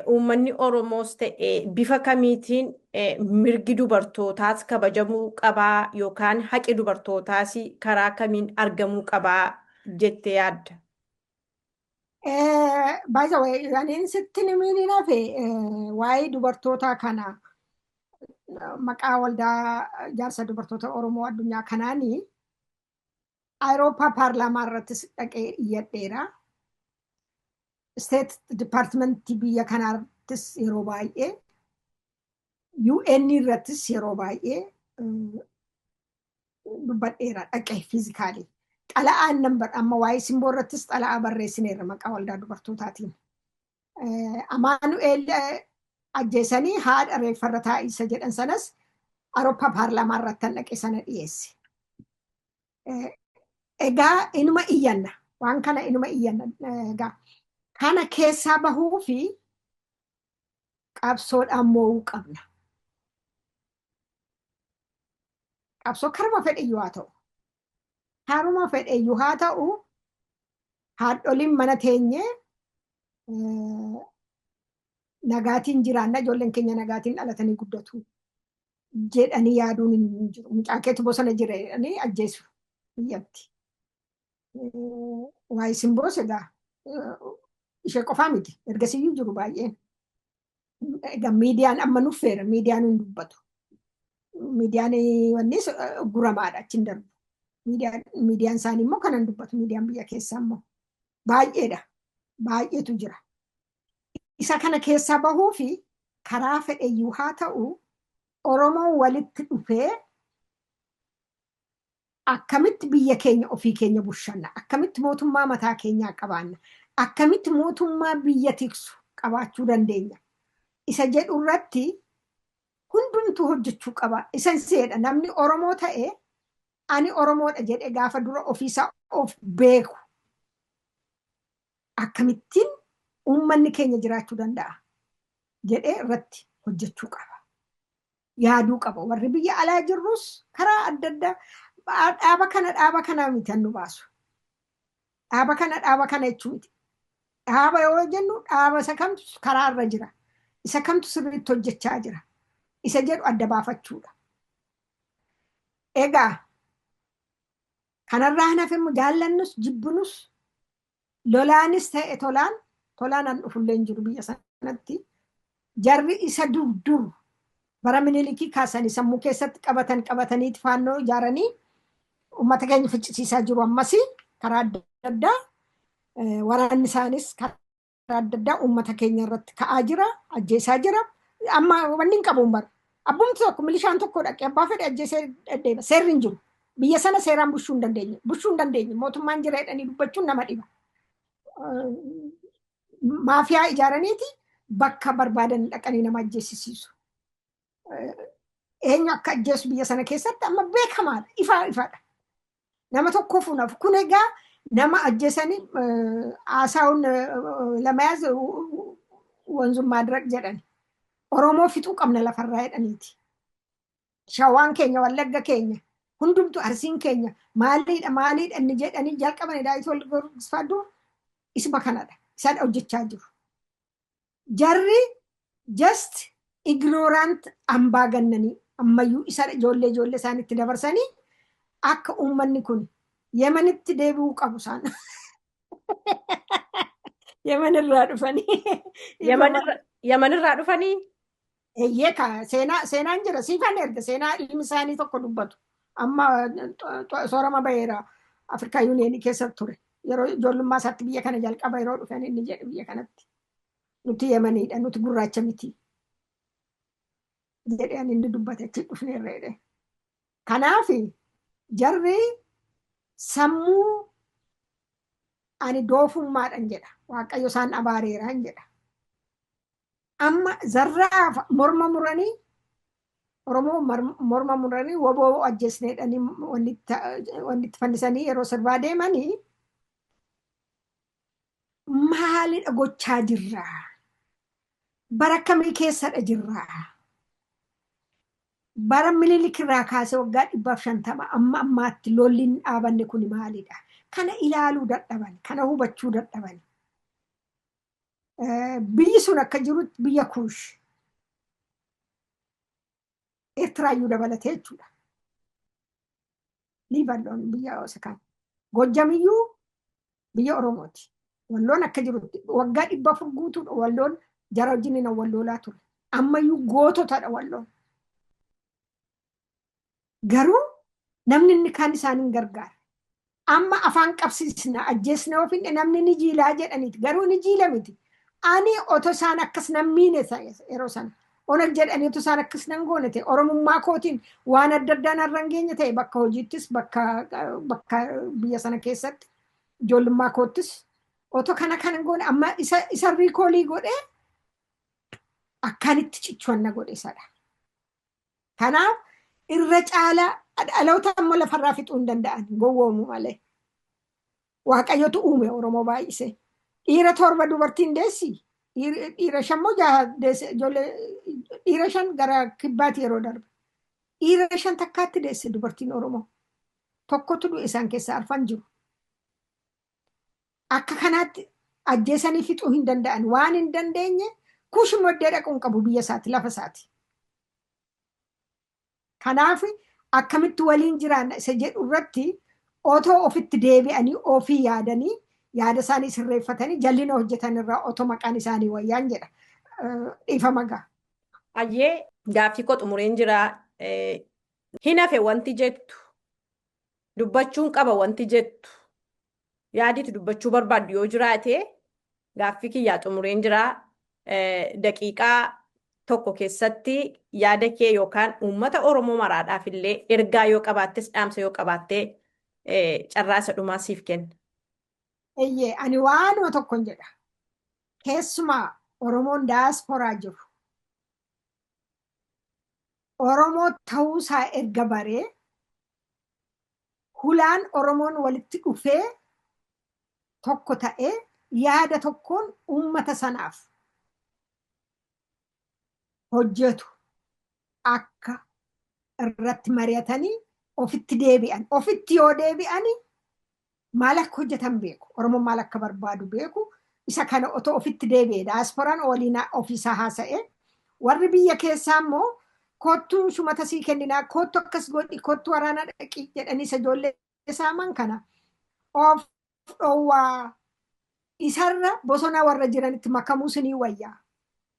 uummanni Oromoos ta'e bifa kamiitiin mirgi dubartootaas kabajamuu qabaa yookaan haqi dubartootaas karaa kamiin argamuu qabaa jettee yaadda? By the way, ani sitti himiin hafe, waa'ee dubartoota kana maqaa Waldaa Ijaarsa Dubartoota Oromoo Addunyaa kanaanii Awurooppaa paarlaamaa irrattis dhaqee iyyadheera. State Departmentii biyya kanaattis yeroo baay'ee, UN irrattis yeroo baay'ee dubbadheera dhaqee physically. Xala'aan nan amma waa'ee Simboo irrattis xala'aa barreessineerra maqaa waldaa dubartootaatiin. Amaanu'eel ajjeesanii haadha reeffarra taa'isa jedhan sanas Awurooppaa paarlaamaa irratti dhaqee sana dhiyeesse. Egaa inuma iyyanna, waan kana inuma iyyanna. Egaa kana keessaa bahuu fi qabsoodhaan moo'uu qabna. Qabsoo karuma fedheyyuu haa ta'u. Karuma fedheyyuu haa ta'u, haadholiin mana teenyee nagaatiin jiraanna, ijoolleen keenya nagaatiin dhalatanii guddatu jedhanii yaaduun hin jiru. Mucaan keetu bosona jira jedhanii ajjeesu biyyatti. Waa'ee Simboos egaa ishee qofaa miti. Ergasiyyuu jiru baay'een. Egaa miidiyaan amma nuffeera. Miidiyaan hin dubbatu. Miidiyaan wannis guramaadha, achi hin darbu. Miidiyaan isaanii immoo kanan dubbatu. Miidiyaan biyya keessaa immoo baay'eedha. Baay'eetu jira. Isa kana keessaa bahuu fi karaa fedheyyuu haa ta'u, Oromoon walitti dhufee akkamitti biyya keenya ofii keenya bushanna, akkamitti mootummaa mataa keenyaa qabaanna, akkamitti mootummaa biyya tiksu qabaachuu dandeenya isa jedhu irratti hundumtuu hojjechuu qaba. Isan seedha, namni Oromoo ta'e ani Oromoodha jedhe gaafa dura ofiisaa of beeku, akkamittiin uummanni keenya jiraachuu danda'a jedhee irratti hojjechuu qaba. Yaaduu qaba. Warri biyya alaa jirrus karaa adda addaa dhaaba kana, dhaaba kana miti nu baasu. Dhaaba kana, dhaaba kana jechuu miti. Dhaaba yoo jennu, dhaaba isa kamtu karaa irra jira? Isa kamtu sirriitti hojjechaa jira? Isa jedhu adda baafachuudha. Egaa kanarraa hafe immoo jaallannus jibbinus, lolaanis ta'e tolaan, tolaan an dhufullee hin jiru biyya sanatti. Jarri isa dur dur bara Minilikii kaasanii sammuu keessatti qabatan qabataniiti faannoo ijaaranii uummata keenya ficcisiisaa jiru. Ammas karaa adda addaa waraanni isaanis karaa adda addaa uummata keenya irratti ka'aa jira, ajjeesaa jira. Amma wanni hin qabu bara. Abbumti tokko, milishaan tokko dhaqee abbaa fedhe ajjeesee deema. Seerri hin jiru. Biyya sana seeraan bulchuu hin dandeenye. Bulchuu hin dandeenye. Mootummaan jira jedhanii dubbachuun nama dhiba. Maafiyaa ijaaraniiti bakka barbaadan dhaqanii nama ajjeesisiisu. Eenyu akka ajjeesu biyya sana keessatti amma beekamaadha. Ifaa ifaadha. Nama tokkoof naaf. Kun egaa Nama ajjeesanii haasa'uun ለመያዝ ወንዙን ማድረቅ jedhan. Oromoo fixuu qabna lafarraa jedhaniiti. Shawaan keenya, Wallagga keenya, hundumtu Arsiin keenya maaliidha maaliidha inni jedhanii jalqabanii Daawit Walgorgis dur isuma kanadha. Isaan hojjechaa jiru. Jarri just ignorant ambaagannanii ammayyuu isa ijoollee ijoollee isaanitti dabarsanii akka uummanni kun Yemenitti deebi'uu qabu isaan. Yemen irraa dhufanii. Yemen irraa dhufanii? Eeyyee, seenaan jira, siifan erga seenaa ilmi isaanii tokko dubbatu. Amma soorama baheera, Afrikaa Union keessa ture. Yeroo ijoollummaa isaatti biyya kana jalqaba yeroo dhufan inni jedhe biyya kanatti. "Nuti Yemeniidha, nuti gurraacha miti." Jedheen inni dubbate, achi dhufneerra jedhe. Kanaaf jarri sammuu ani doofummaadhaan jedha. Waaqayyo isaan abaareeraan jedha. Amma zarraaf morma muranii, Oromoo morma muranii, woboo ajjeesneedhanii wanni itti fannisanii yeroo sirbaa deemanii maalidha gochaa jirraa? Bara akkamii keessadha jirraa? Bara Minilik irraa kaasee waggaa 150 amma ammaatti lolli hin dhaabanne kun maalidha? Kana ilaaluu dadhaban, kana hubachuu dadhaban. Biyyi sun akka jirutti biyya Kuush. Eertiraayyuu dabalatee jechuudha. Liibannoon biyya isa kan. Gojjamiyyuu biyya Oromooti. Walloon akka jirutti waggaa 400 guutuudha Walloon jara wajjin walloolaa ture. Ammayyuu goototadha Walloon. Garuu namni inni kaan isaaniin gargaara. Amma afaan qabsiisna, ajjeesna, ofiin namni ni jiilaa jedhaniiti. Garuu ni jiila miti. Ani otoo isaan akkas nan miine yeroo sana. Onag jedhanii otoo isaan akkas nan goone ta'e, Oromummaa kootiin waan adda addaa narra hin geenye ta'e, bakka hojiittis, bakka biyya sana keessatti ijoollummaa koottis otoo kana kan goone, amma isa recall godhee akkaanitti cichuwanna godhe isadha. Kanaaf irra caalaa dhaloota ammoo lafarraa fixuu hin danda'an, gowwoomu malee. Waaqayyotu uume Oromoo baay'ise. Dhiira torba dubartiin deessi. Dhiira shan moo jaha deesse, ijoollee dhiira shan gara kibbaatti yeroo darbe. Dhiira shan takkaatti deesse dubartiin Oromoo. Tokkotu du'e, isaan keessaa arfan jiru. Akka kanaatti ajjeesanii fixuu hin danda'an. Waan hin dandeenye Kuush immoo iddoo dhaquu hin qabu, biyya isaati, lafa isaati. Kanaaf akkamitti waliin jiraanna isa jedhu irratti otoo ofitti deebi'anii, ofii yaadanii, yaada isaanii sirreeffatanii, jallina hojjetan irraa otoo maqaan isaanii wayyaan jedha. Dhiifama gaa. Ayyee, gaaffii koo xumureen jira. Hin hafe wanti jettu, dubbachuun qaba wanti jettu, yaaditu dubbachuu barbaaddu yoo jiraate, gaaffii kiyyaa xumureen jira. Daqiiqaa tokko keessatti yaada kee yookaan uummata Oromoo maraadhaaf illee ergaa yoo qabaattes, dhaamsa yoo qabaatte, carraa isa dhumaa siif kenna. Eeyyee, ani waanuma tokkon jedha. Keessumaa Oromoon daasporaa jiru. Oromoo ta'uusaa erga baree, hulaan Oromoon walitti dhufee tokko ta'ee yaada tokkoon uummata sanaaf hojjetu akka irratti mari'atanii ofitti deebi'an. Ofitti yoo deebi'ani maal akka hojjetan beeku. Oromoon maal akka barbaadu beeku. Isa kana otoo ofitti deebi'e daasporaan waliin ofiisaa haasa'e, warri biyya keessaa immoo "Koottuu shumata sii kenninaa, koottu akkas godhi, koottu waraana dhaqi" jedhanii isa ijoollee saaman kana of dhoowwaa, isarra bosona warra jiranitti makamuu sinii wayyaa.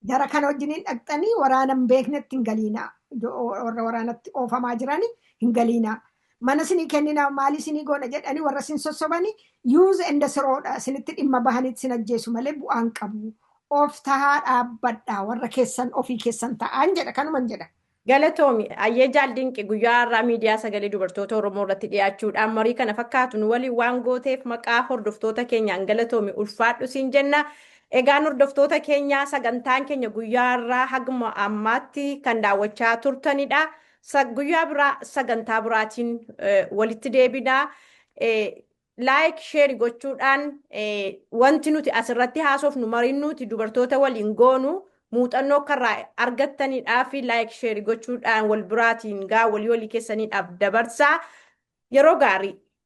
Jara kana wajjiniin dhaqxanii waraana hin beeknetti hin galiinaa. Warra waraanatti oofamaa jiranii hin galiinaa. Mana sinii kenninaa, maalii sinii goona jedhanii warra sin sossobanii use and throw dha, sinitti dhimma bahanitti sin ajjeesu malee bu'aan qabu. Of tahaa dhaabbadhaa, warra keessan ofii keessan ta'aan jedha, kanuman jedha. Galatoomi. Ayyee Jaaldinqi, guyyaa har'aa miidiyaa Sagalee Dubartoota Oromoo irratti dhiyaachuudhaan marii kana fakkaatu nu waliin waan gooteef maqaa hordoftoota keenyaan galatoomi, ulfaadhu siin jenna. Egaan hordoftoota keenyaa, sagantaan keenya guyyaa har'aa haguma ammaatti kan daawwachaa turtanidha. Guyyaa biraa sagantaa biraatiin walitti deebinaa. Like, share gochuudhaan wanti nuti asirratti haasofnu, mariin nuti dubartoota waliin goonu muuxannoo karraa argattanidhaa fi like, share gochuudhaan wal biraatiin gaa walii walii keessaniidhaaf dabarsaa. Yeroo gaarii.